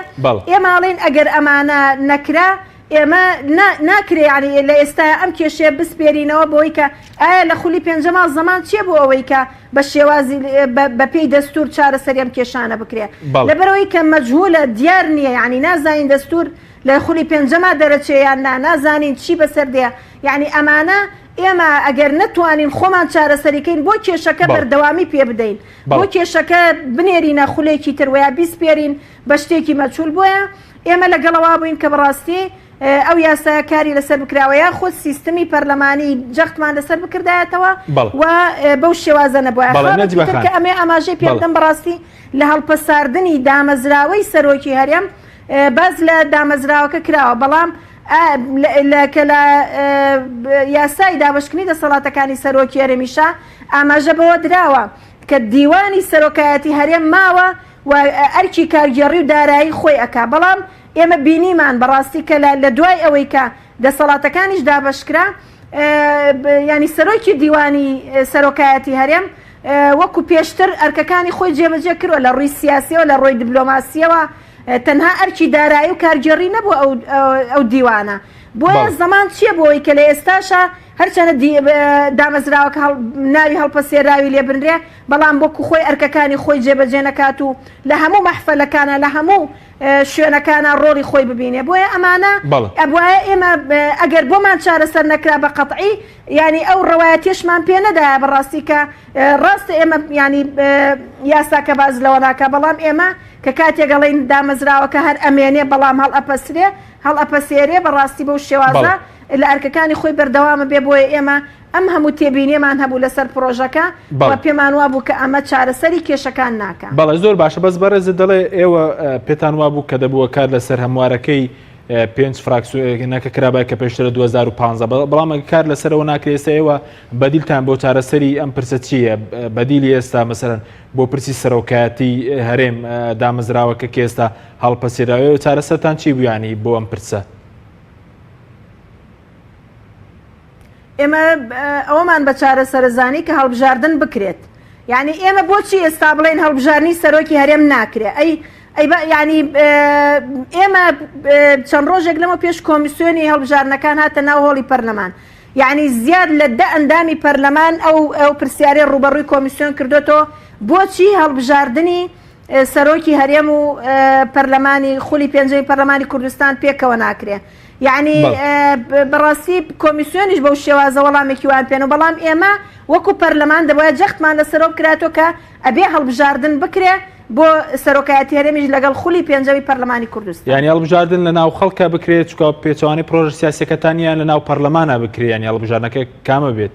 ئێمە ئەڵێین ئەگەر ئەمانە نەکرا ئێمە ناکرێ یعنی لە ئێستا ئەم کێشەیە بسپێرینەوە بۆی کە ئایا لە خولی پێنجەما زەمان چیە بۆ ئەوەی کە بە شێوازی بەپێی دەستور چارەسەری ئەم کێشانە بکرێ لەبەرەوەی کە مەجهولە دیار نییە یعنی نازانین دەستور لە خولی پێنجەما دەرەچێ یان نا نازانین چی بەسەر دێ یانی ئەمانە ئێمە ئەگەر نەتوانین خۆمان چارەسەری کەین بۆ کێشەکە بەردەوامی پێ بدەین بۆ کێشەکە بنێرینە خولێکی تر ویا بیسپێرین بە شتێکی مەچول بۆیە ئێمە لەگەڵەوە بووین کە بەڕاستی ئەو یاسایە کاری لەسەر بکراوە یاخود سیستمی پەرلەمانی جەختمان لەسەر بکردایەتەوە و بەو شێوازە نەبووە کە ئەمێ ئاماژەی پێ بدەم بەڕاستی لە هەڵپەساردنی دامەزراوەی سەرۆکی هەرێم باس لە دامەزراوەکە کراوە، بەڵام کە لە یاسای دابەشکردنی دەسەڵاتەکانی سەرۆکی هەرێمیشا ئاماژە بەوە دراوە کە دیوانی سەرۆکایەتی هەرێم ماوە و ئەرکی کارگێڕی و دارایی خۆی ئەکا، بەڵام ئێمە بینیمان بەڕاستی کە لە دوای ئەوەی کە دەسەڵاتەکانیش دابەشکرا یانی سەرۆکی دیوانی سەرۆکایەتی هەرێم وەکو پێشتر ئەرکەکانی خۆی جێبەجێ کردوە لە ڕووی سیاسیەوە لە ڕووی دبلۆماسیەوە تەنها ئەرکی دارایی و کارگێڕی نەبوو ئەو ئەو دیوانە بۆیە زەمان چییە بۆ ئەوەی کە لە ئێستاشا هەرچەنە دامەزراوەکە ناوی هەڵپەسێراوی لێ بنرێ بەڵام وەکو خۆی ئەرکەکانی خۆی جێبەجێ نەکات و لە هەموو مەحفەلەکانە لە هەموو شوێنەکانە ڕۆڵی خۆی ببینێ بۆیە ئەمانە ئەبوایە ئێمە ئەگەر بۆمان چارەسەر نەکرا بە قەتعی یانی ئەو ڕەوایەتیەشمان پێ نەدایە بەڕاستی کە ڕاستە ئێمە ینی یاساکە باز لەوە ناکە بەڵام ئێمە کە کاتێک ئەڵێین دامەزراوەکە هەر ئەمێنێ بەڵام هەڵئەپەسرێ هەڵئەپەسێرێ بەڕاستی بەو شێوازە لە ئەرکەکانی خۆی بەردەوامە بێ بۆیە ئێمە ئەم هەموو تێبینیەمان هەبوو لەسەر پڕۆژەکە و پێمان وابوو کە ئەمە چارەسەری کێشەکان ناکا. بەڵێ زۆر باشە بەس بەڕێزت دەڵێ ئێوە پێتان وابوو کە دەبووە کار لەسەر هەموارەکەی پێنج فراکسیۆنەکە کرابای کە پێشتر لە 2015 بەڵام ئەگەر کار لەسەرەوە ناکرێ ئێستا ئێوە بەدیلتان بۆ چارەسەری ئەم پرسە چییە بەدیلی ئێستا مەسەلەن بۆ پرسی سەرۆکایەتی هەرێم دامەزراوەکە کە ئێستا هەڵپەسێراوە و چارەسەرتان چی بوو یانی بۆ ئەم پرسە؟ ئێمە ئەوەمان بە چارەسەرە زانی کە هەڵبژاردن بکرێت یعنی ئێمە بۆچی ئێستا بڵێن هەڵبژاردنی سەرۆکی هەرێم ناکرێ ئەی ئەی ینی ئێمە چەند ڕۆژێک لەمە پێش کۆمیسیۆنی هەڵبژاردنەکان هاتە ناو هۆڵی پەرلەمان یەعنی زیاد لە دە ئەندامی پەرلەمان ئەو ئەو پرسیارەی ڕووبەڕووی کۆمیسیۆن کردۆتەوە بۆچی هەڵبژاردنی سەرۆکی هەرێم و پەرلەمانی خولی پێنجەمی پەرلەمانی کوردستان پێکەوە ناکرێ یعنی بەڕاستی کۆمیسیۆنیش بەو شێوازە وەڵامێکی وان پێن و بەڵام ئێمە وەکو پەرلەمان دەبایە جەختمان لەسەرەوە بکراتەوە کە ئەبێ هەڵبژاردن بکرێ بۆ سەرۆکایەتی هەرێمیش لەگەڵ خولی پێنجەمی پەرلەمانی کوردستان. یانی هەڵبژاردن لە ناو خەڵکا بکرێت چونکە پێچەوانەی پرۆژە سیاسیەکەتان یان لە ناو پەرلەمانا بکرێت یانی هەڵبژاردنەکە کامە بێت؟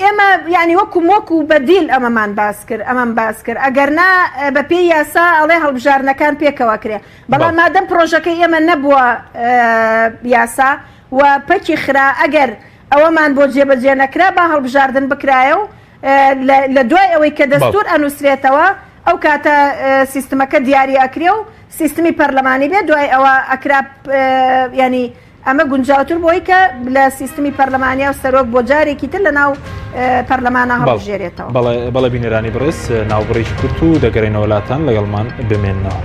ئێمە یانی وەکو وەکو بەدیل ئەمەمان باس کرد ئەمەم باس کرد ئەگەر نا بە پێی یاسا ئەڵێ هەڵبژاردنەکان پێکەوە کرێ بەڵام مادەم پرۆژەکەی ئێمە نەبووە یاسا و پەکی خرا ئەگەر ئەوەمان بۆ جێبەجێ نەکرا با هەڵبژاردن بکرایە و لە دوای ئەوەی کە دەستور ئەنووسرێتەوە ئەو کاتە سیستمەکە دیاری ئەکرێ و سیستمی پەرلەمانی بێ دوای ئەوە ئەکرا ینی ئەمە گونجاوتر بۆی کە لە سیستمی پەرلەمانیا و سەرۆک بۆ جارێکی تر لە ناو پەرلەمانە هەڵبژێرێتەوە. بەڵێ بینەرانی بەڕێز ناوبڕێکی کورت و دەگەڕێنەوە لاتان لەگەڵمان بمێننەوە.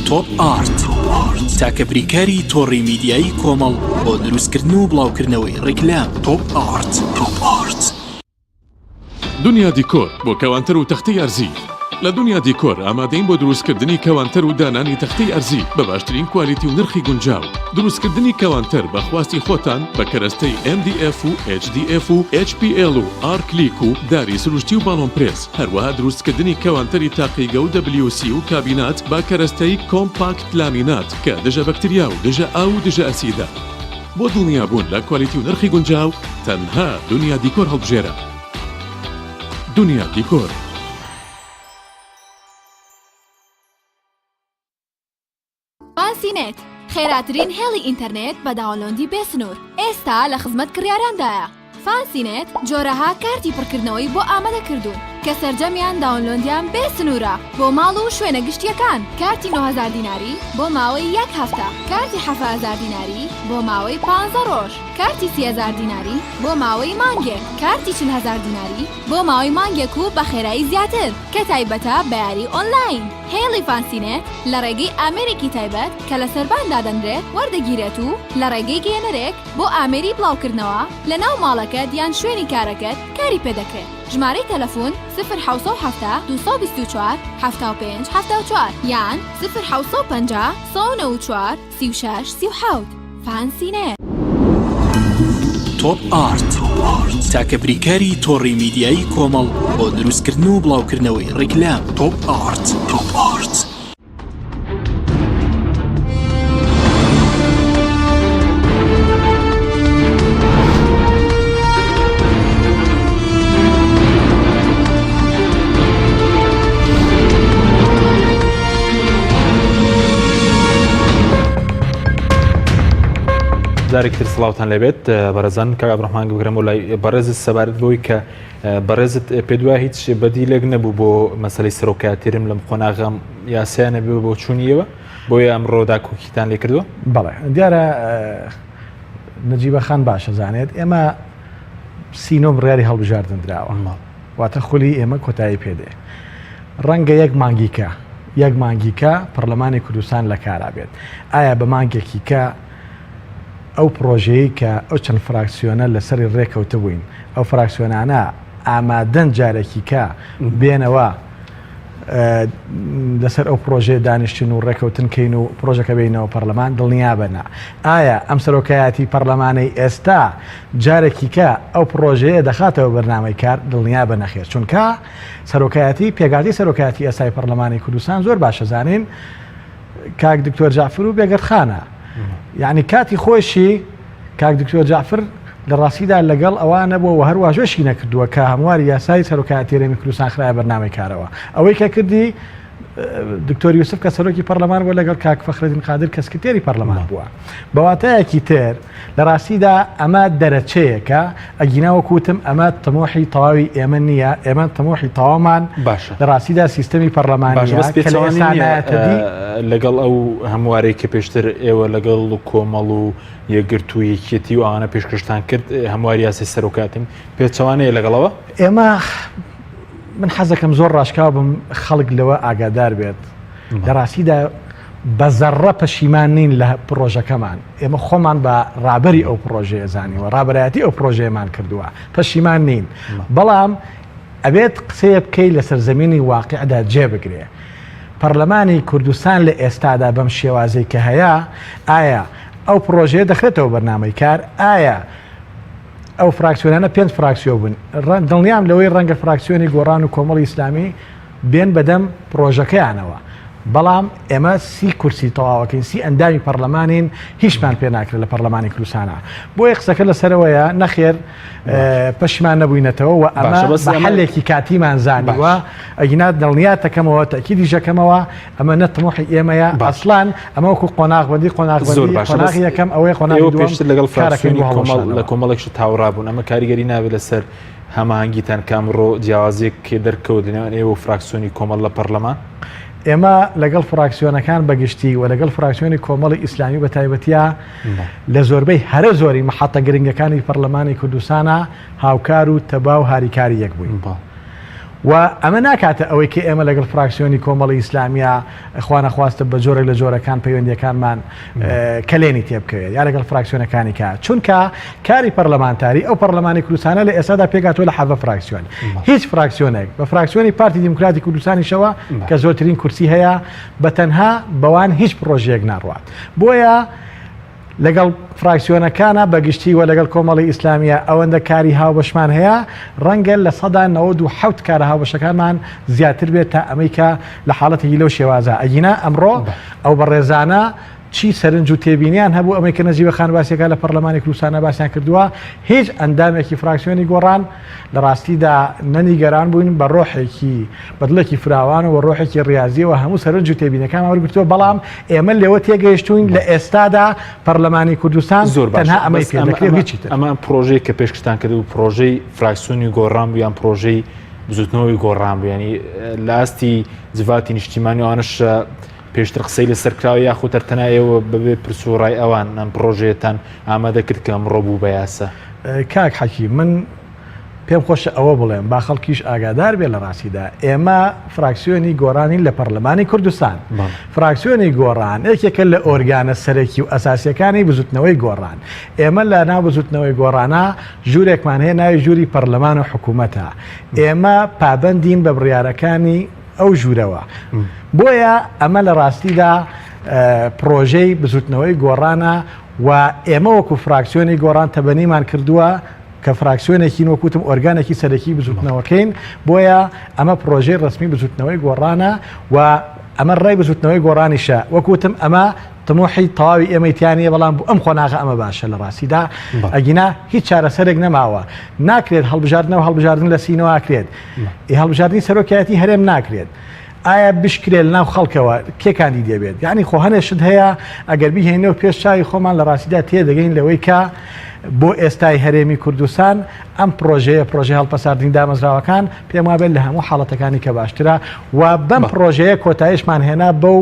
تۆپ ئارت تاکە بریکاری تۆڕی میدیایی کۆمەڵ بۆ دروستکردن و بڵاوکردنەوەی ڕیکلام تۆپ ئارت تۆپ ئارت. دنیا دیکۆر بۆ کەوانتەر و تەختەی ئەرزی لە دنیا دیکۆر ئامادەین بۆ دروستکردنی کەوانتەر و دانانی تەختەی ئەرزی بە باشترین کوالیتی و نرخی گونجاو دروستکردنی کەوانتەر بە خواستی خۆتان بە کەرەستەی MDF و HDF و HPL و ئارکلیک و داری سروشتی و باڵۆن پرێس هەروەها دروستکردنی کەوانتەری تاقیگە و WC و کابینات بە کەرەستەی کۆمپاکت لامینات کە دژە بەکتریا و دژە ئاو و دژە ئەسیدە. بۆ دڵنیابوون لە کوالیتی و نرخی گونجاو تەنها دونیا دیکۆر هەڵبژێرە. دونیا دیکۆر. فانسی نێت، خێراترین هێڵی ئینتەرنێت بە download ی بێ سنوور، ئێستا لە خزمەت کڕیاراندایە. فانسی نێت جۆرەها کارتی پڕکردنەوەی بۆ ئامادە کردوون کە سەرجەمیان download یان بێ سنوورە بۆ ماڵ و شوێنە گشتییەکان، کارتی 9000 دیناری بۆ ماوەی یەک هەفتە، کارتی 7000 دیناری بۆ ماوەی پانزە ڕۆژ، کارتی 30000 دیناری بۆ ماوەی مانگێک، کارتی 40000 دیناری بۆ ماوەی مانگێک و بە خێرایی زیاتر کە تایبەتە بە یاری ئۆنلاین. هێڵی فانسینێت لە ڕێگەی ئامێرێکی تایبەت کە لە سەربان دادەنرێت وەردەگیرێت و لە ڕێگەی گەیەنەرێک بۆ ئامێری بڵاوکردنەوە لە ناو ماڵەکەت یان شوێنی کارەکەت کاری پێدەکرێت. ژمارەی تەلەفون، سفر 770 224 75 74 یان سفر 750 194 36 37. فانسینێت. تۆپ ئارت تاکە بریکاری تۆڕی میدیایی کۆمەڵ بۆ دروستکردن و بڵاوکردنەوەی ڕیکلام تۆپ ئارت تۆپ ئارت. جارێکی تر سڵاوتان لێبێت بەڕێزان کاک عەبدولڕەحمان بگرم و لای بەڕێزت سەبارەت بەوەی کە بەڕێزت پێدوا هیچ بەدیلێک نەبوو بۆ مەسەلەی سەرۆکایەتیرم لەم قۆناغەم یاسایان نەبێ بۆ چوونیەوە بۆیە ئەمڕۆ داکۆکیتان لێ کردووە؟ بەڵێ دیارە نەجیبە خان باشە زانێت ئێمە سینۆ بڕیاری هەڵبژاردن دراوە واتە خولی ئێمە کۆتایی پێدێ ڕەنگە یەک مانگیکە یەک مانگیکە پەرلەمانی کوردستان لە کارا بێت ئایا بە مانگێکی کە ئەو پرۆژەیە کە ئەو چەند فراکسیۆنە لەسەری ڕێکەوتبووین ئەو فراکسیۆنانە ئامادەن جارێکی کە بێنەوە لەسەر ئەو پرۆژەیە دانیشتن و ڕێکەوتن کەین و پرۆژەکە بینەوە پەرلەمان دڵنیابە نا ئایا ئەم سەرۆکایەتی پەرلەمانەی ئێستا جارێکی کە ئەو پرۆژەیە دەخاتەوە بەرنامەی کار دڵنیابە نەخێر چونکە سەرۆکایەتی پێکاتی سەرۆکایەتی ئێستای پەرلەمانی کوردستان زۆر باشە زانین کاک دکتۆر جعفر و بێگەردخانە یعنی کاتی خۆشی کاک دکتۆر جعفر لە ڕاستیدا لەگەڵ ئەوە نەبووە و هەر واژۆشی نەکردووە کە هەمواری یاسای سەرۆکایەتی هەرێمی کوردستان خرایە بەرنامەی کارەوە ئەوەی کە کردی دکتۆر یوسف کە سەرۆکی پەرلەمان بووە لەگەڵ کاک فەخرەدین قادر کە سکرتێری پەرلەمان بووە بە واتایەکی تر لە ڕاستیدا ئەمە دەرەچەیەکە ئەگینا وەکو وتم ئەمە تموحی تەواوی ئێمە نییە ئێمە تموحی تەواومان باشە لە ڕاستیدا سیستەمی باشە پەرلەمانیە بەس کە لە پێچەوانەی ئێستا نییە نایەتە دی لەگەڵ ئەو هەموارەی کە پێشتر ئێوە لەگەڵ کۆمەڵ و یەکگرتوو یەکێتی و ئەوانە پێشکەشتان کرد هەمواری یاسای سەرۆکاتیم پێچەوانەیە لەگەڵەوە؟ ئێمە من حەزەکەم زۆر ڕاشکاو بم خەڵک لەوە ئاگادار بێت لە ڕاستیدا بە زەڕڕە پەشیمان نین لە پڕۆژەکەمان، ئێمە خۆمان بە ڕابەری ئەو پڕۆژەیە زانیوە، ڕابەرایەتی ئەو پڕۆژەیەمان کردووە، پەشیمان نین، بەڵام ئەبێت قسەیە بکەی لە سەرزەمینی واقیعدا جێ بگرێ. پەرلەمانی کوردستان لە ئێستادا بەم شێوازەی کە هەیە، ئایا ئەو پڕۆژەیە دەخرێتەوە بەرنامەی کار؟ ئایا. ئەو فراکسیۆنانە پێنج فراکسیۆن بوون دڵنیام لەوەی ڕەنگە فراکسیۆنی گۆڕان و کۆمەڵی ئیسلامی بێن بەدەم پڕۆژەکەیانەوە بەڵام ئێمە سی کورسی تەواوەکەین سی ئەندامی پەرلەمانین هیچمان پێ ناکرێت لە پەرلەمانی کوردستانە بۆیە قسەکە لەسەرەوەیە نەخێر پەشیمان نەبووینەتەوە و ئەمە بە حەلێکی کاتیمان زانیوە ئەگینا دڵنیاتەکەمەوە تەکیدیش دەکەمەوە ئەمە نە تموحی ئێمەیە ئەسڵان ئەمە وەکو قۆناغبەندی قۆناغبەندی زۆر باشە قۆناغی یەکەم ئەوەیە قۆناغی ئێوە دووەم پێشتر لەگەڵ کارەکەین فراکسیۆنی بۆ کۆمەڵ لە هەڵوەشانەوە. کۆمەڵێک شت هاوڕا بوون ئەمە کاریگەری نابێت لەسەر هەماهەنگیتان کە ئەمڕۆ جیاوازیەک دەرکەوت لە نێوان ئێوە و فراکسیۆنی کۆمەڵ لە پەرلەمان؟ ئێمە لەگەڵ فراکسیۆنەکان بە گشتی و لەگەڵ فراکسیۆنی کۆمەڵی ئیسلامی بە تایبەتیا لە زۆربەی هەرە زۆری مەحەتە گرنگەکانی پەرلەمانی کوردستانا هاوکار و تەبا و هاریکاری یەک بووین. و ئەمە ناکاتە ئەوەی کە ئێمە لەگەڵ فراکسیۆنی کۆمەڵی ئیسلامیە خوانەخواستە بە جۆرێک لە جۆرەکان پەیوەندیەکانمان کەلێنی تێبکەوێت یا لەگەڵ فراکسیۆنەکانی کە چونکە کاری پەرلەمانتاری ئەو پەرلەمانی کوردستانە لە ئێستادا پێکهاتووە لە حەڤە فراکسیۆن هیچ فراکسیۆنێک بە فراکسیۆنی پارتی دیموکراتی کوردستانیشەوە کە زۆرترین کورسی هەیە بە تەنها بەوان هیچ پرۆژەیەک ناڕوات بۆیە لەگەڵ فراکسیۆنەکانا بە گشتی و لەگەڵ کۆمەڵی ئیسلامییا ئەوەندە کاری هاوبەشمان هەیە، ڕەنگە 97% کارە هاوبەشەکانمان زیاتر بێت تا ئەمەی کە لە حاڵەتێکی لەو شێوازە. ئەگینا ئەمڕۆ ئەو بەڕێزانە چی سەرنج و تێبینیان هەبوو ئەمەی کە نەجیبە خان باسیەکە لە پەرلەمانی کوردستانا باسیان کردووە هیچ ئەندامێکی فراکسیۆنی گۆڕان لە ڕاستیدا نە نیگەران بووین بە ڕۆحێکی بە دڵێکی فراوان و ڕۆحێکی ڕیازیەوە هەموو سەرنج و تێبینەکانمان وەرگرتووە بەڵام ئێمە لێوە تێگەیشتووین لە ئێستادا پەرلەمانی کوردستان زۆر باشە تەنها ئەمەی بەس پێ ئەمە دەکرێ و ئەمە هیچی تر. ئەمە پرۆژەی کە پێشکەشتان کرد و پرۆژەی فراکسیۆنی گۆڕان بوو یان پرۆژەی بزوتنەوەی گۆڕان بوو یانی لە ئاستی جڤاتی نیشتیمانی ئەوانەش پێشتر قسەی لەسەر کراوە یاخود هەر تەنها ئێوە بەبێ پرس و ڕای ئەوان ئەم پرۆژەیەتان ئامادە کرد کە ئەمڕۆ بوو بە یاسا؟ کاک حەکیم من پێم خۆشە ئەوە بڵێم با خەڵکیش ئاگادار بێت لە ڕاستیدا ئێمە فراکسیۆنی گۆڕانین لە پەرلەمانی کوردستان. فراکسیۆنی گۆڕان یەکێکە لە ئۆرگانە سەرەکی و ئەساسیەکانی بزوتنەوەی گۆڕان. ئێمە لە ناو بزوتنەوەی گۆڕانا ژوورێکمان هەیە ناوی ژووری پەرلەمان و حکوومەتە. ئێمە پابەندین بە بڕیارەکانی ئەو ژوورەوە. بۆیە ئەمە لە ڕاستیدا پڕۆژەی بزوتنەوەی گۆڕانە و ئێمە وەکو فراکسیۆنی گۆڕان تەبەنیمان کردووە کە فراکسیۆنێکین وەک وتم ئۆرگانێکی سەرەکی بزوتنەوەکەین، بۆیە ئەمە پڕۆژەی ڕەسمی بزوتنەوەی گۆڕانە و ئەمە ڕای بزوتنەوەی گۆڕانیشە، وەک وتم ئەمە تموحی تەواوی ئێمەی تیا نییە، بەڵام بۆ ئەم قۆناغە ئەمە باشە لە ڕاستیدا، ئەگینا هیچ چارەسەرێک نەماوە، ناکرێت هەڵبژاردنەوە هەڵبژاردن لە سینەوە ئەکرێت، هەڵبژاردنی سەرۆکایەتی هەرێم ناکرێت. ئایا بشکرێ لەناو خەڵکەوە کێ کاندیدێ بێت؟ یانی خۆ هەنێ شت هەیە ئەگەر بیهێنەوە پێش چاوی خۆمان لە ڕاستیدا تێدەگەین لەوەی کە بۆ ئێستای هەرێمی کوردستان ئەم پرۆژەیە پرۆژەی هەڵپەساردنی دامەزراوەکان پێم وابێت لە هەموو حاڵەتەکانی کە باشترە و بەم پرۆژەیە کۆتایشمان هێنا بەو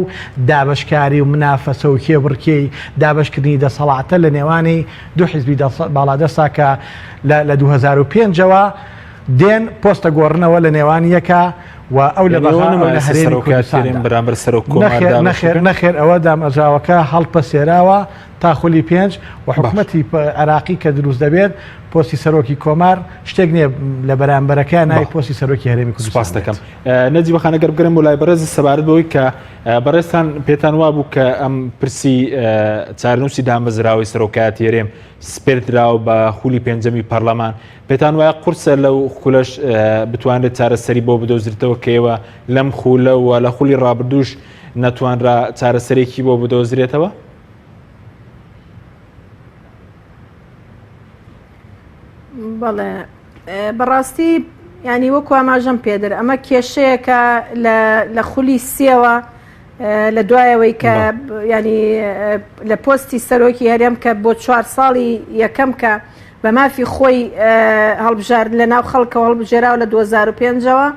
دابەشکاری و منافەسە و کێبڕکێی دابەشکردنی دەسەڵاتە لە نێوانی دوو حیزبی باڵادەستا کە لە 2005ەوە دێن پۆستە گۆڕنەوە لە نێوان یەکە و ئەو لە بەغا ئەو لە هەرێمی کوردستاندا. بەرامبەر سەرۆک کۆمار نەخێر نەخێر نەخێر ئەوە دامەزراوەکە هەڵپەسێراوە تا خولی پێنج و حکومەتی عێراقی کە دروست دەبێت پۆستی سەرۆکی کۆمار شتێک نییە لە بەرامبەرەکە ناوی پۆستی سەرۆکی هەرێمی کوردستان سپاس دەکەم نەجیبە خان ئەگەر بگەرم بۆ لای بەڕێز سەبارەت بەوەی کە بەڕێزتان پێتان وابوو کە ئەم پرسی چارەنووسی دامەزراوەی سەرۆکایەتی هەرێم سپێردراوە بە خولی پێنجەمی پەرلەمان پێتان وایە قورسە لەو خولەش بتوانرێت چارەسەری بۆ بدۆزرێتەوە کە ئێوە لەم خولە و لە خولی ڕابردووش نەتوانرا چارەسەرێکی بۆ بدۆزرێتەوە؟ بەڵێ بەڕاستی ینی وەکو ئاماژەم پێدر ئەمە کێشەیەکە لە خولی سێوە لە دوایەوەی کە ینی لە پۆستی سەرۆکی هەرێم کە بۆ چوار ساڵی یەکەم کە بە مافی خۆی هەڵبژارد لە ناو خەڵکەوە هەڵبژێراوە لە 2005ەوە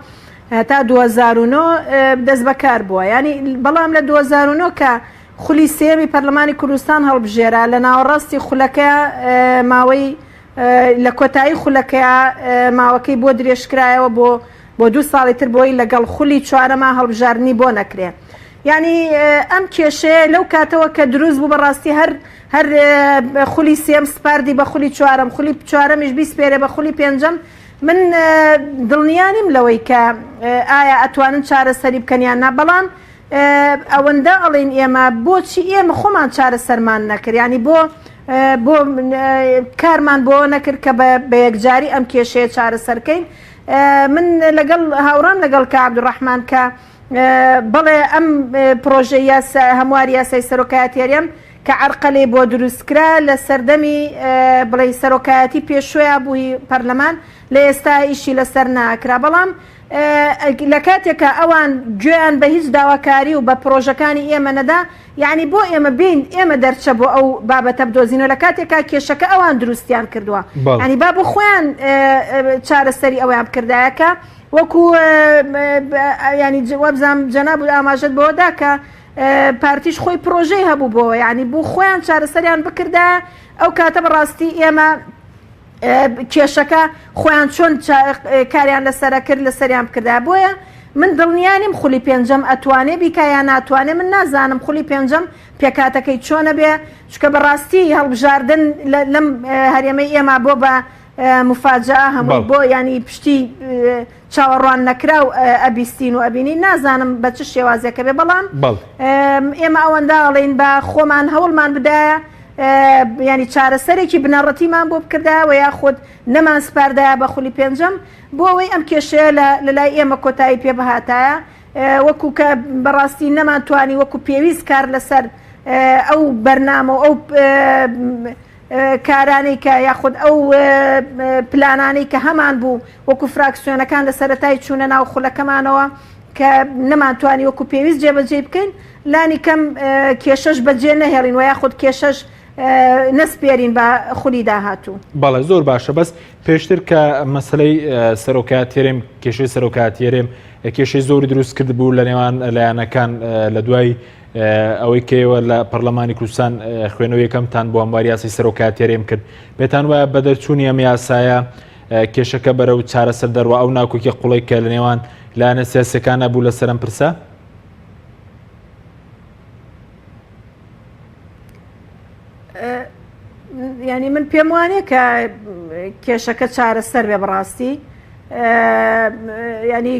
هەتا 2009 دەست بەکار بووە ینی بەڵام لە 2009 کە خولی سێمی پەرلەمانی کوردستان هەڵبژێرا لە ناوەڕاستی خولەکە ماوەی لە کۆتایی خولەکەیا ماوەکەی بۆ درێژکرایەوە بۆ بۆ دوو ساڵی تر بۆی لەگەڵ خولی چوارەما هەڵبژاردنی بۆ نەکرێ یانی ئەم کێشەیە لەو کاتەوە کە دروست بوو بەڕاستی هەر هەر خولی سێم سپاردی بە خولی چوارەم خولی چوارەمیش بیسپێرێ بە خولی پێنجەم من دڵنیا نیم لەوەی کە ئایا ئەتوانن چارەسەری بکەن یان نا بەڵام ئەوەندە ئەڵێین ئێمە بۆچی ئێمە خۆمان چارەسەرمان نەکرد یانی بۆ. بۆ کارمان بۆ نەکرد کە بە یەکجاری ئەم کێشەیە چارەسەرکەین من لەگەڵ هاوڕام لەگەڵ کە عبدالرحمن کە بەڵێ ئەم پرۆژەی یاسا هەمواری یاسای سەرۆکایەتی هەرێم کە عەرقەلەی بۆ دروست کرا لە سەردەمی بڵێ سەرۆکایەتی پێشویا بووی پەرلەمان لە ئێستا ئیشی لەسەر ناکرا بەڵام لە کاتێکا ئەوان گوێیان بە هیچ داواکاری و بە پرۆژەکانی ئێمە نەدا یعنی بۆ ئێمە بین ئێمە دەرچە بۆ ئەو بابەتە بدۆزینەوە لە کاتێکا کێشەکە ئەوان دروستیان کردووە ینی با بۆ خۆیان چارەسەری ئەویان بکردایە کە وەکو ینی وابزانام جەناب و ئاماژەت بەوە دا کە پارتیش خۆی پرۆژەی هەبوو بۆ ینی بۆ خۆیان چارەسەریان بکردا ئەو کاتە بەڕاستی ئێمە کێشەکە خۆیان چۆن کاریان لەسەرە کرد لەسەریان بکردا بۆیە من دڵنیا نیم خولی پێنجەم ئەتوانێ بیکا یا ناتوانێ من نازانم خولی پێنجەم پێکاتەکەی چۆنە بێ چکە بەڕاستی هەڵبژاردن لەم هەرێمەی ئێمە بۆ بە مفاجا هەموو بۆ ینی پشتی چاوەڕوان نەکراو ئەبیستین و ئەبینین نازانم بە چ شێوازێکە بێ بەڵام ئێمە ئەوەندە ئەڵێین بە خۆمان هەوڵمان بدایە ینی چارەسەرێکی بنەڕەتیمان بۆ بکردایە و یاخود نەمان سپاردایە بە خولی پێنجەم بۆ ئەوەی ئەم کێشەیە لە لای ئێمە کۆتایی پێ بهاتایە وەکو کە بەڕاستی نەمانتوانی وەکو پێویست کار لەسەر ئەو بەرنامە و ئەو کارانەی کە یاخود ئەو پلانانەی کە هەمان بوو وەکو فراکسیۆنەکان لە سەرەتای چوونە ناو خولەکەمانەوە کە نەمانتوانی وەکو پێویست جێبەجێی بکەین لانی کەم کێشەش بەجێ نەهێڵین و یاخود کێشەش نەسپێرین بە خولی داهاتوو. بەڵێ زۆر باشە بەس پێشتر کە مەسلەی سەرۆکایەتی هەرێم کێشەی سەرۆکایەتی هەرێم کێشەی زۆری دروست کرد بوو لە نێوان لایەنەکان لە دوای ئەوەی کە ئێوە لە پەرلەمانی کوردستان خوێنەوە یەکەمتان بۆ هەمواری یاسای سەرۆکایەتی هەرێم کرد پێتان وایە بە دەرچوونی ئەم یاسایە کێشەکە بەرەو چارەسەر دەڕوا ئەو ناکۆکی قوڵی کە لە نێوان لایەنە سیاسەکانە بوو لەسەر ئەم پرسە؟ ینی من پێم وانە کە کێشەکە چارەسەر بێ بەڕاستی ینی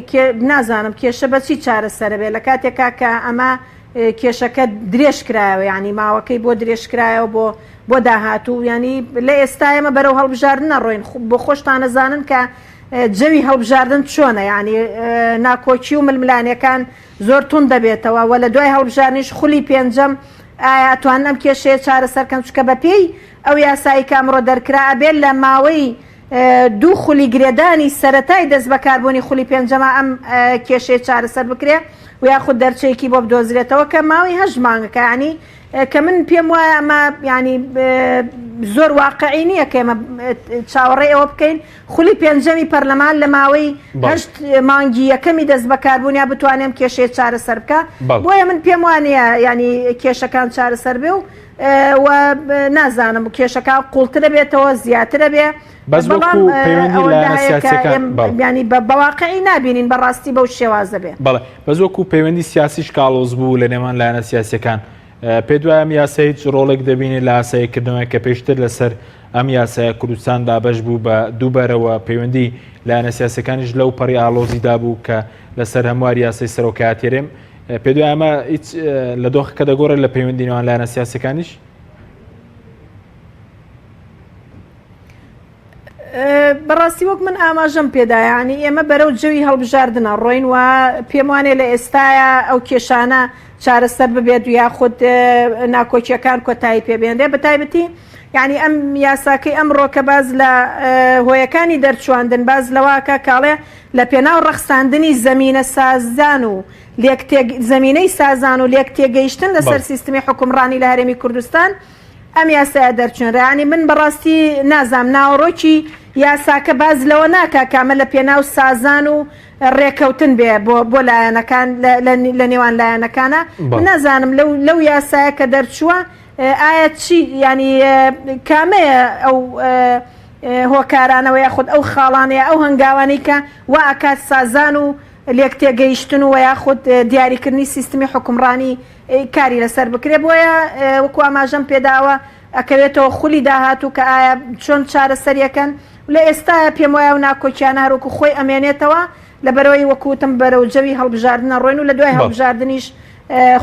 نازانم کێشە بەچی چارەسەرە بێ لە کاتێکا کە ئەمە کێشەکە درێژ کرایەوە ینی ماوەکەی بۆ درێژ کرایەوە بۆ بۆ داهاتوو ینی لە ئێستا ئێمە بەرەو هەڵبژاردن نەڕۆین بۆ خۆشتانە زانن کە جەوی هەڵبژاردن چۆنە ینی ناکۆکی و ململانەکان زۆر توند دەبێتەوە و لە دوای هەڵبژاردنیش خولی پێنجەم ئایا ئەتوانن ئەم کێشەیە چارەسەر کەن چونکە بەپێی ئەو یاسایی کە ئەمڕۆ دەرکرا ئەبێت لە ماوەی دوو خولی گرێدانی سەرەتای دەست بەکاربوونی خولی پێنجەما ئەم کێشەیە چارەسەر بکرێ و یاخود دەرچەیەکی بۆ بدۆزرێتەوە کە ماوەی هەشت مانگەکە ینی کە من پێم وایە ئەمە ینی زۆر واقعی نییە کە ئێمە چاوەڕێ ئەوە بکەین خولی پێنجەمی پەرلەمان لە ماوەی هەشت مانگی یەکەمی دەست بەکاربوونیا بتوانێ ئەم کێشەیە چارەسەر بکا بۆیە من پێم وانییە ینی کێشەکان چارەسەر بێ و و نازانم کێشەکان قوڵترە بێتەوە زیاترە بێ بەس بەڵام وەکو پەیوەندی ئەوەندە لایەنە هەیە کە سیاسیەکان ئێم بەڵێ. ینی بە بەواقعی نابینین بەڕاستی بەو شێوازە بێ. بەڵێ بەس وەکو پەیوەندی سیاسیش کاڵۆز بوو لە نێوان لایەنە سیاسیەکان پێت وایە ئەم یاسا هیچ ڕۆڵێک دەبینێت لە ئاساییکردنەوەی کە پێشتر لەسەر ئەم یاسایە کوردستان دابەش بوو بە دووبەرەوە پەیوەندی لایەنە سیاسەکانیش لەو پەڕی ئاڵۆزیدا بوو کە لەسەر هەموار یاسای سەرۆکایەتی هەرێم پێت وایە ئەمە هیچ لە دۆخەکە دەگۆڕێت لە پەیوەندی نێوان لایەنە سیاسەکانیش؟ بەڕاستی وەک من ئاماژەم پێدا یعنی ئێمە بەرەو جەوی هەڵبژاردنە ڕۆین و پێم وانێ لە ئێستاە ئەو کێشانە چارەسەر ببێت و یاخود ناکۆکیەکان کۆتایی پێبێنرێ بە تایبەتی یعنی ئەم یاساکەی ئەمڕۆ کە باز لە هۆیەکانی دەرچواندن باز لەواکە کاڵێ لە پێناو ڕەخساندنی زەمینە سازان و زەمینەی سازان و لێک تێگەیشتن لەسەر سیستمی حکومڕانی لە هەرێمی کوردستان ئەم یاسایە دەرچوێنرا یانی من بەڕاستی نازام ناوەڕۆکی یاساکە باس لەوە ناکا کە ئەمە لە پێناو سازان و ڕێکەوتن بێ بۆ بۆ لایەنەکان لە نێوان لایەنەکانە من نازانم لەو لەو یاسایە کە دەرچووە ئایا چی ینی کامەیە ئەو هۆکارانەوە یاخود ئەو خاڵانەیە ئەو هەنگاوانەی کە وا ئەکات سازان و لێک تێگەیشتن و یاخود دیاریکردنی سیستمی حکومڕانی کاری لەسەر بکرێ بۆیە وەکو ئاماژەم پێداوە ئەکەوێتەوە خولی داهاتوو کە ئایا چۆن چارەسەریەکەن لە ئێستایا پێم وایە و ناکۆکیانە هەروەکو خۆی ئەمێنێتەوە لەبەرەوەی وەکو وتم بەرەو جەوی هەڵبژاردنە ڕۆین و لە دوای هەڵبژاردنیش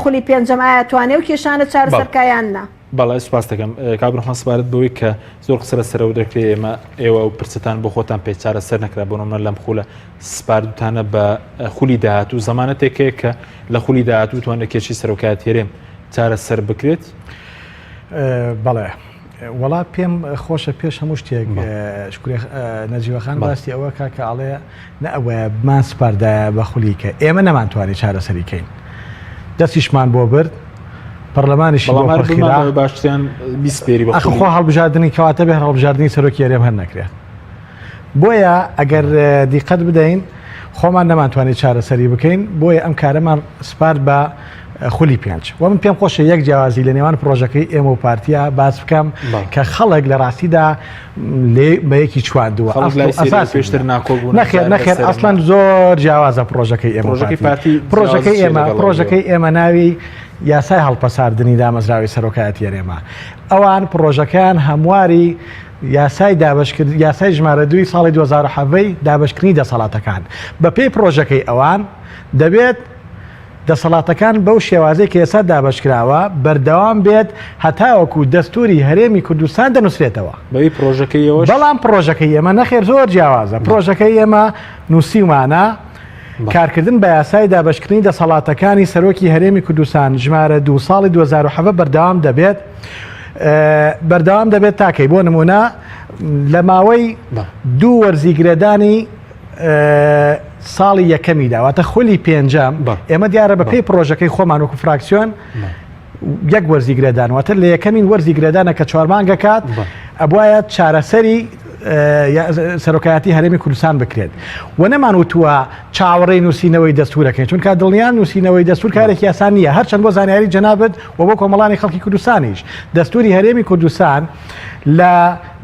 خولی پێنجەم ئایا توانێ و کێشانە چارەسەر بکا یان نا. بەڵێ سوپاس دەکەم کاک ڕەحمان سەبارەت بەوەی کە زۆر قسە لەسەرەوە دەکرێت ئێمە ئێوە و پرسەتان بۆ خۆتان پێ چارەسەر نەکرا بۆ نمونە لەم خولە سپاردوتانە بە خولی داهاتوو زەمانەتێک هەیە کە لە خولی داهاتوو توان لە کێشی سەرۆکایەتی هەرێم چارەسەر بکرێت؟ بەڵێ وەڵا پێم خۆشە پێش هەموو شتێک شکرێ نەجیوەخان باسی ئەوە کا کە ئەڵێ نە ئەوەیە بمان سپاردایە بە خولی کە ئێمە نەمانتوانی چارەسەری کەین دەستیشمان بۆ برد پەرلەمانیشی بۆ پڕخرا باشتریان بیسپێری بە ئەخ خۆ هەڵبژاردنی کەواتە بێ هەر هەڵبژاردنی سەرۆکی هەرێم هەر نەکرێت بۆیە ئەگەر دیقەت بدەین خۆمان نەمانتوانی چارەسەری بکەین بۆیە ئەم کارەمان سپارد بە خولی پێنج و من پێم خۆشە یەک جیاوازی لە نێوان پرۆژەکەی ئێمە و پارتیا باس بکەم کە خەڵک لە ڕاستیدا لێ بە یەکی چواندووە پێشتر ناکۆ بوو نەخێر نەخێر ئەسڵەن زۆر جیاوازە پرۆژەکەی ئێمە پارتی پرۆژەکەی ئێمە پرۆژەکەی ئێمە ناوی یاسای هەڵپەساردنی دامەزراوی سەرۆکایەتی هەرێمە ئەوان پرۆژەکەیان هەمواری یاسای دابەشکرد یاسای ژمارە دووی ساڵی 2017 دابەشکردنی دەسەڵاتەکان بەپێی پرۆژەکەی ئەوان دەبێت دەسەڵاتەکان بەو شێوازەی کە ئێستا دابەشکراوە بەردەوام بێت هەتاوەکو دەستوری هەرێمی کوردستان دەنووسرێتەوە. بەوی پرۆژەکەی ئێوەش؟ بەڵام پرۆژەکەی ئێمە نەخێر زۆر جیاوازە. پرۆژەکەی ئێمە نووسیومانە کارکردن بە یاسای دابەشکردنی دەسەڵاتەکانی سەرۆکی هەرێمی کوردستان ژمارە دوو ساڵی 2017 بەردەوام دەبێت بەردەوام دەبێت تاکەی بۆ نمونە لە ماوەی دوو وەرزی گرێدانی ساڵی یەکەمیدا واتە خولی پێنجەم ئێمە دیارە بە پێی پرۆژەکەی خۆمان وەکو فراکسیۆن یەک وەرزی گرێدان واتە لە یەکەمین وەرزی گرێدانە کە چوارمانگە کات ئەبواە چارەسەری سەرۆکایەتی هەرێمی کوردستان بکرێت و نەمان وتووە چاوەڕێی نووسینەوەی دەستورەکەین چونکە دڵنیان نووسینەوەی دەستور کارێکی ئاسان نییە هەرچەند بۆ زانیاری جەنابت و بۆ کۆمەڵانی خەڵکی کوردستانیش دەستوری هەرێمی کوردستان لە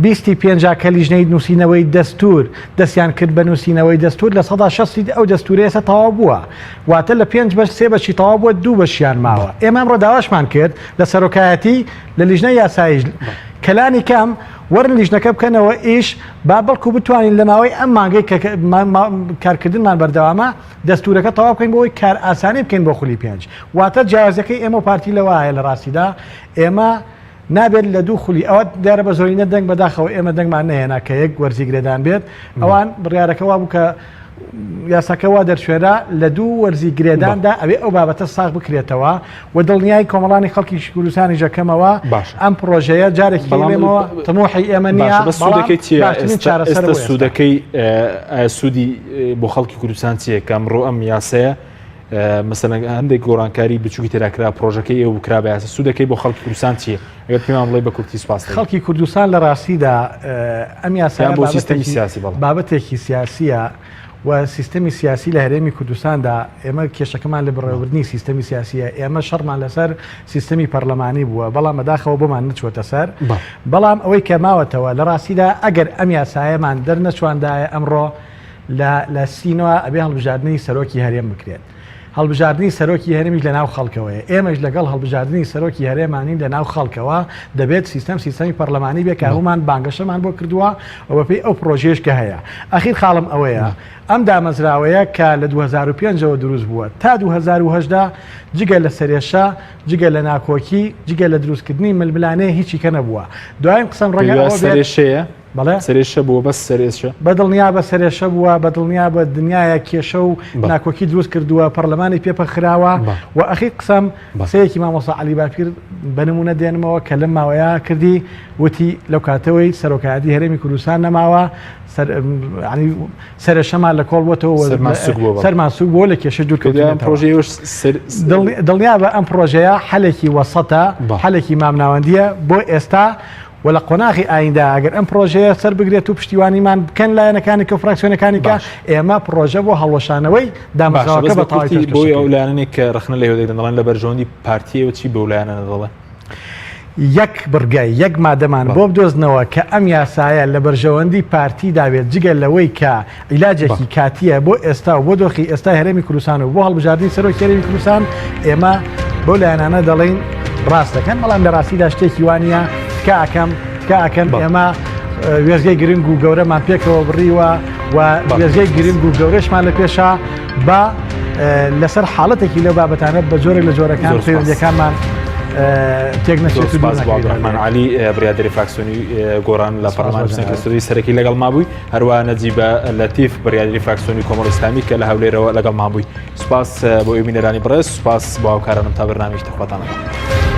بیستی پێنجا کە لیژنەی نووسینەوەی دەستوور دەستیان کرد بە نووسینەوەی دەستوور لە سەدا شەستی ئەو دەستوورە ئێستا تەواو بووە واتە لە پێنج بەش سێ بەشی تەواو بووە دوو بەشیان ماوە ئێمە ئەمڕۆ داواشمان کرد لە سەرۆکایەتی لە لیژنەی یاساییش کە لانی کەم وەرن لیژنەکە بکەنەوە ئیش با بەڵکو بتوانین لە ماوەی ئەم مانگەی کە کارکردنمان بەردەوامە دەستوورەکە تەواو بکەین بۆ ئەوەی کارئاسانی بکەین بۆ خولی پێنج واتە جیاوازیەکەی ئێمە و پارتی لەوایە لە ڕاستیدا ئێمە نابێت لە دوو خولی ئەوە دیارە بە زۆرینە دەنگ بەداخەوە ئێمە دەنگمان نەهێنا کە یەک وەرزی گرێدان بێت ئەوان بڕیارەکە وابوو کە یاساکە وا دەرچێرا لە دوو وەرزی گرێداندا ئەوێ ئەو بابەتە ساغ بکرێتەوە و دڵنیای کۆمەڵانی خەڵکی کوردستانی ژەکەمەوە باش ئەم پرۆژەیە جارێکی بەڵێمەوە تموحی ئێمە نییە بەس سوودەکەی چییە ئێستا سوودەکەی سوودی بۆ خەڵکی کوردستان چییە کە ئەمڕۆ ئەم یاسەیە مەسەلەن هەندێک گۆڕانکاری بچووکی تێدا کرا پرۆژەکەی ئێوە کرا بە یاسا سوودەکەی بۆ خەڵکی کوردستان چییە ئەگەر پێمان بڵێ بە کورتی سوپاس خەڵکی کوردستان لە ڕاستیدا ئەم یاسا بۆ سیستەمی سیاسی بەڵێ بابەتێکی سیاسیە و سیستەمی سیاسی لە هەرێمی کوردستاندا ئێمە کێشەکەمان لە بەڕێوەبردنی سیستەمی سیاسیە ئێمە شەڕمان لەسەر سیستەمی پەرلەمانی بووە بەڵام بەداخەوە بۆمان نەچووەتە سەر بەڵام ئەوەی کە ماوەتەوە لە ڕاستیدا ئەگەر ئەم یاسایەمان دەرنەچواندایە ئەمڕۆ لە لە سینەوە ئەبێ هەڵبژاردنی سەرۆکی هەرێم بکرێت. هەڵبژاردنی سەرۆکی هەرێمیش لە ناو خەڵکەوەیە. ئێمەش لەگەڵ هەڵبژاردنی سەرۆکی هەرێمانین لە ناو خەڵکەوە، دەبێت سیستەم سیستەمی پەرلەمانی بێت کە هەموومان بانگەشەمان بۆ کردووە و بەپێی ئەو پرۆژەیەش کە هەیە. ئەخیر خاڵم ئەوەیە ئەم دامەزراوەیە کە لە 2005 ەوە دروست بووە تا 2018 جگە لە سەرێشە، جگە لە ناکۆکی، جگە لە دروستکردنی ململانێ هیچی کە نەبووە. دوایین قسەم ڕەنگە ئەوە بێت. سەرێشەیە؟ بەڵێ. سەرێشە بووە بەس سەرێشە. بەدڵنیابە سەرێشە بووە، بەدڵنیابە دنیایەک کێشە و ناکۆکی دروست کردووە، پەڕلەمانی پێ پەکخراوە و ئەخیر قسەم قسەیەکی مامۆستا عەلی باپیر بە نموونە دێنمەوە کە لەم ماوەیە کردی وتی لەو کاتەوەی سەرۆکایەتی هەرێمی کوردستان نەماوە سەرێشەمان لە کۆڵ بۆتەوە سەرمان سوک بووە لە کێشە دوور کەوتووینەتەوە. دڵنیابە ئەم پڕۆژەیە حەلێکی وەسەتە، حەلێکی مامناوەندییە بۆ ئێستا و لە قۆناغی ئایندە ئەگەر ئەم پڕۆژەیە سەربگرێت و پشتیوانیمان بکەن لایەنەکانی کە و فراکسیۆنەکانی کە ئێمە پڕۆژە بۆ هەڵوەشانەوەی دامەزراوەکە بە تەواوی پێشکەش بۆی ئەو لایەنەی کە ڕەخنە لە ئێوە دەگرن دەڵێن لە بەرژەوەندی پارتییەوە چی بەو لایەنانە دەڵێن؟ یەک بڕگە یەک مادەمان بۆ بدۆزنەوە کە ئەم یاسایە لە بەرژەوەندی پارتیدا بێت جگە لەوەی کە عیلاجێکی کاتییە بۆ ئێستا و بۆ دۆخی ئێستای هەرێمی کوردستان و بۆ هەڵبژاردنی سەرۆکی هەرێمی کوردستان، ئێمە بەو لایەنانە دەڵێین ڕاست دەکەن، بەڵام لە ڕاستیدا شتێکی وا نییە، تکا ئەکەم، تکا ئەکەم ئێمە وێستگەی گرنگ و گەورەمان پێکەوە بڕیوە و وێستگەی گرنگ و گەورەشمان لە پێشە با لەسەر حاڵەتێکی لەو بابەتانە بە جۆرێک لە جۆرەکان پەیوەندیەکانمان. تێک نەچێت. سپاس بۆ عەبدولڕەحمان عەلی بڕیاردەری فراکسیۆنی گۆڕان لە پەرلەمانی کوردستان کە ستۆدیۆی سەرەکی لەگەڵ ما بووی، هەروەها نەجیبە لەتیف بڕیاردەری فراکسیۆنی کۆمەڵی ئیسلامی کە لە هەولێرەوە لەگەڵمان بووی. سپاس بۆ ئێوە بینەرانی بەڕێز، سپاس بۆ هاوکارانم تا بەرنامەیەکی تر خواتان لەگەڵ.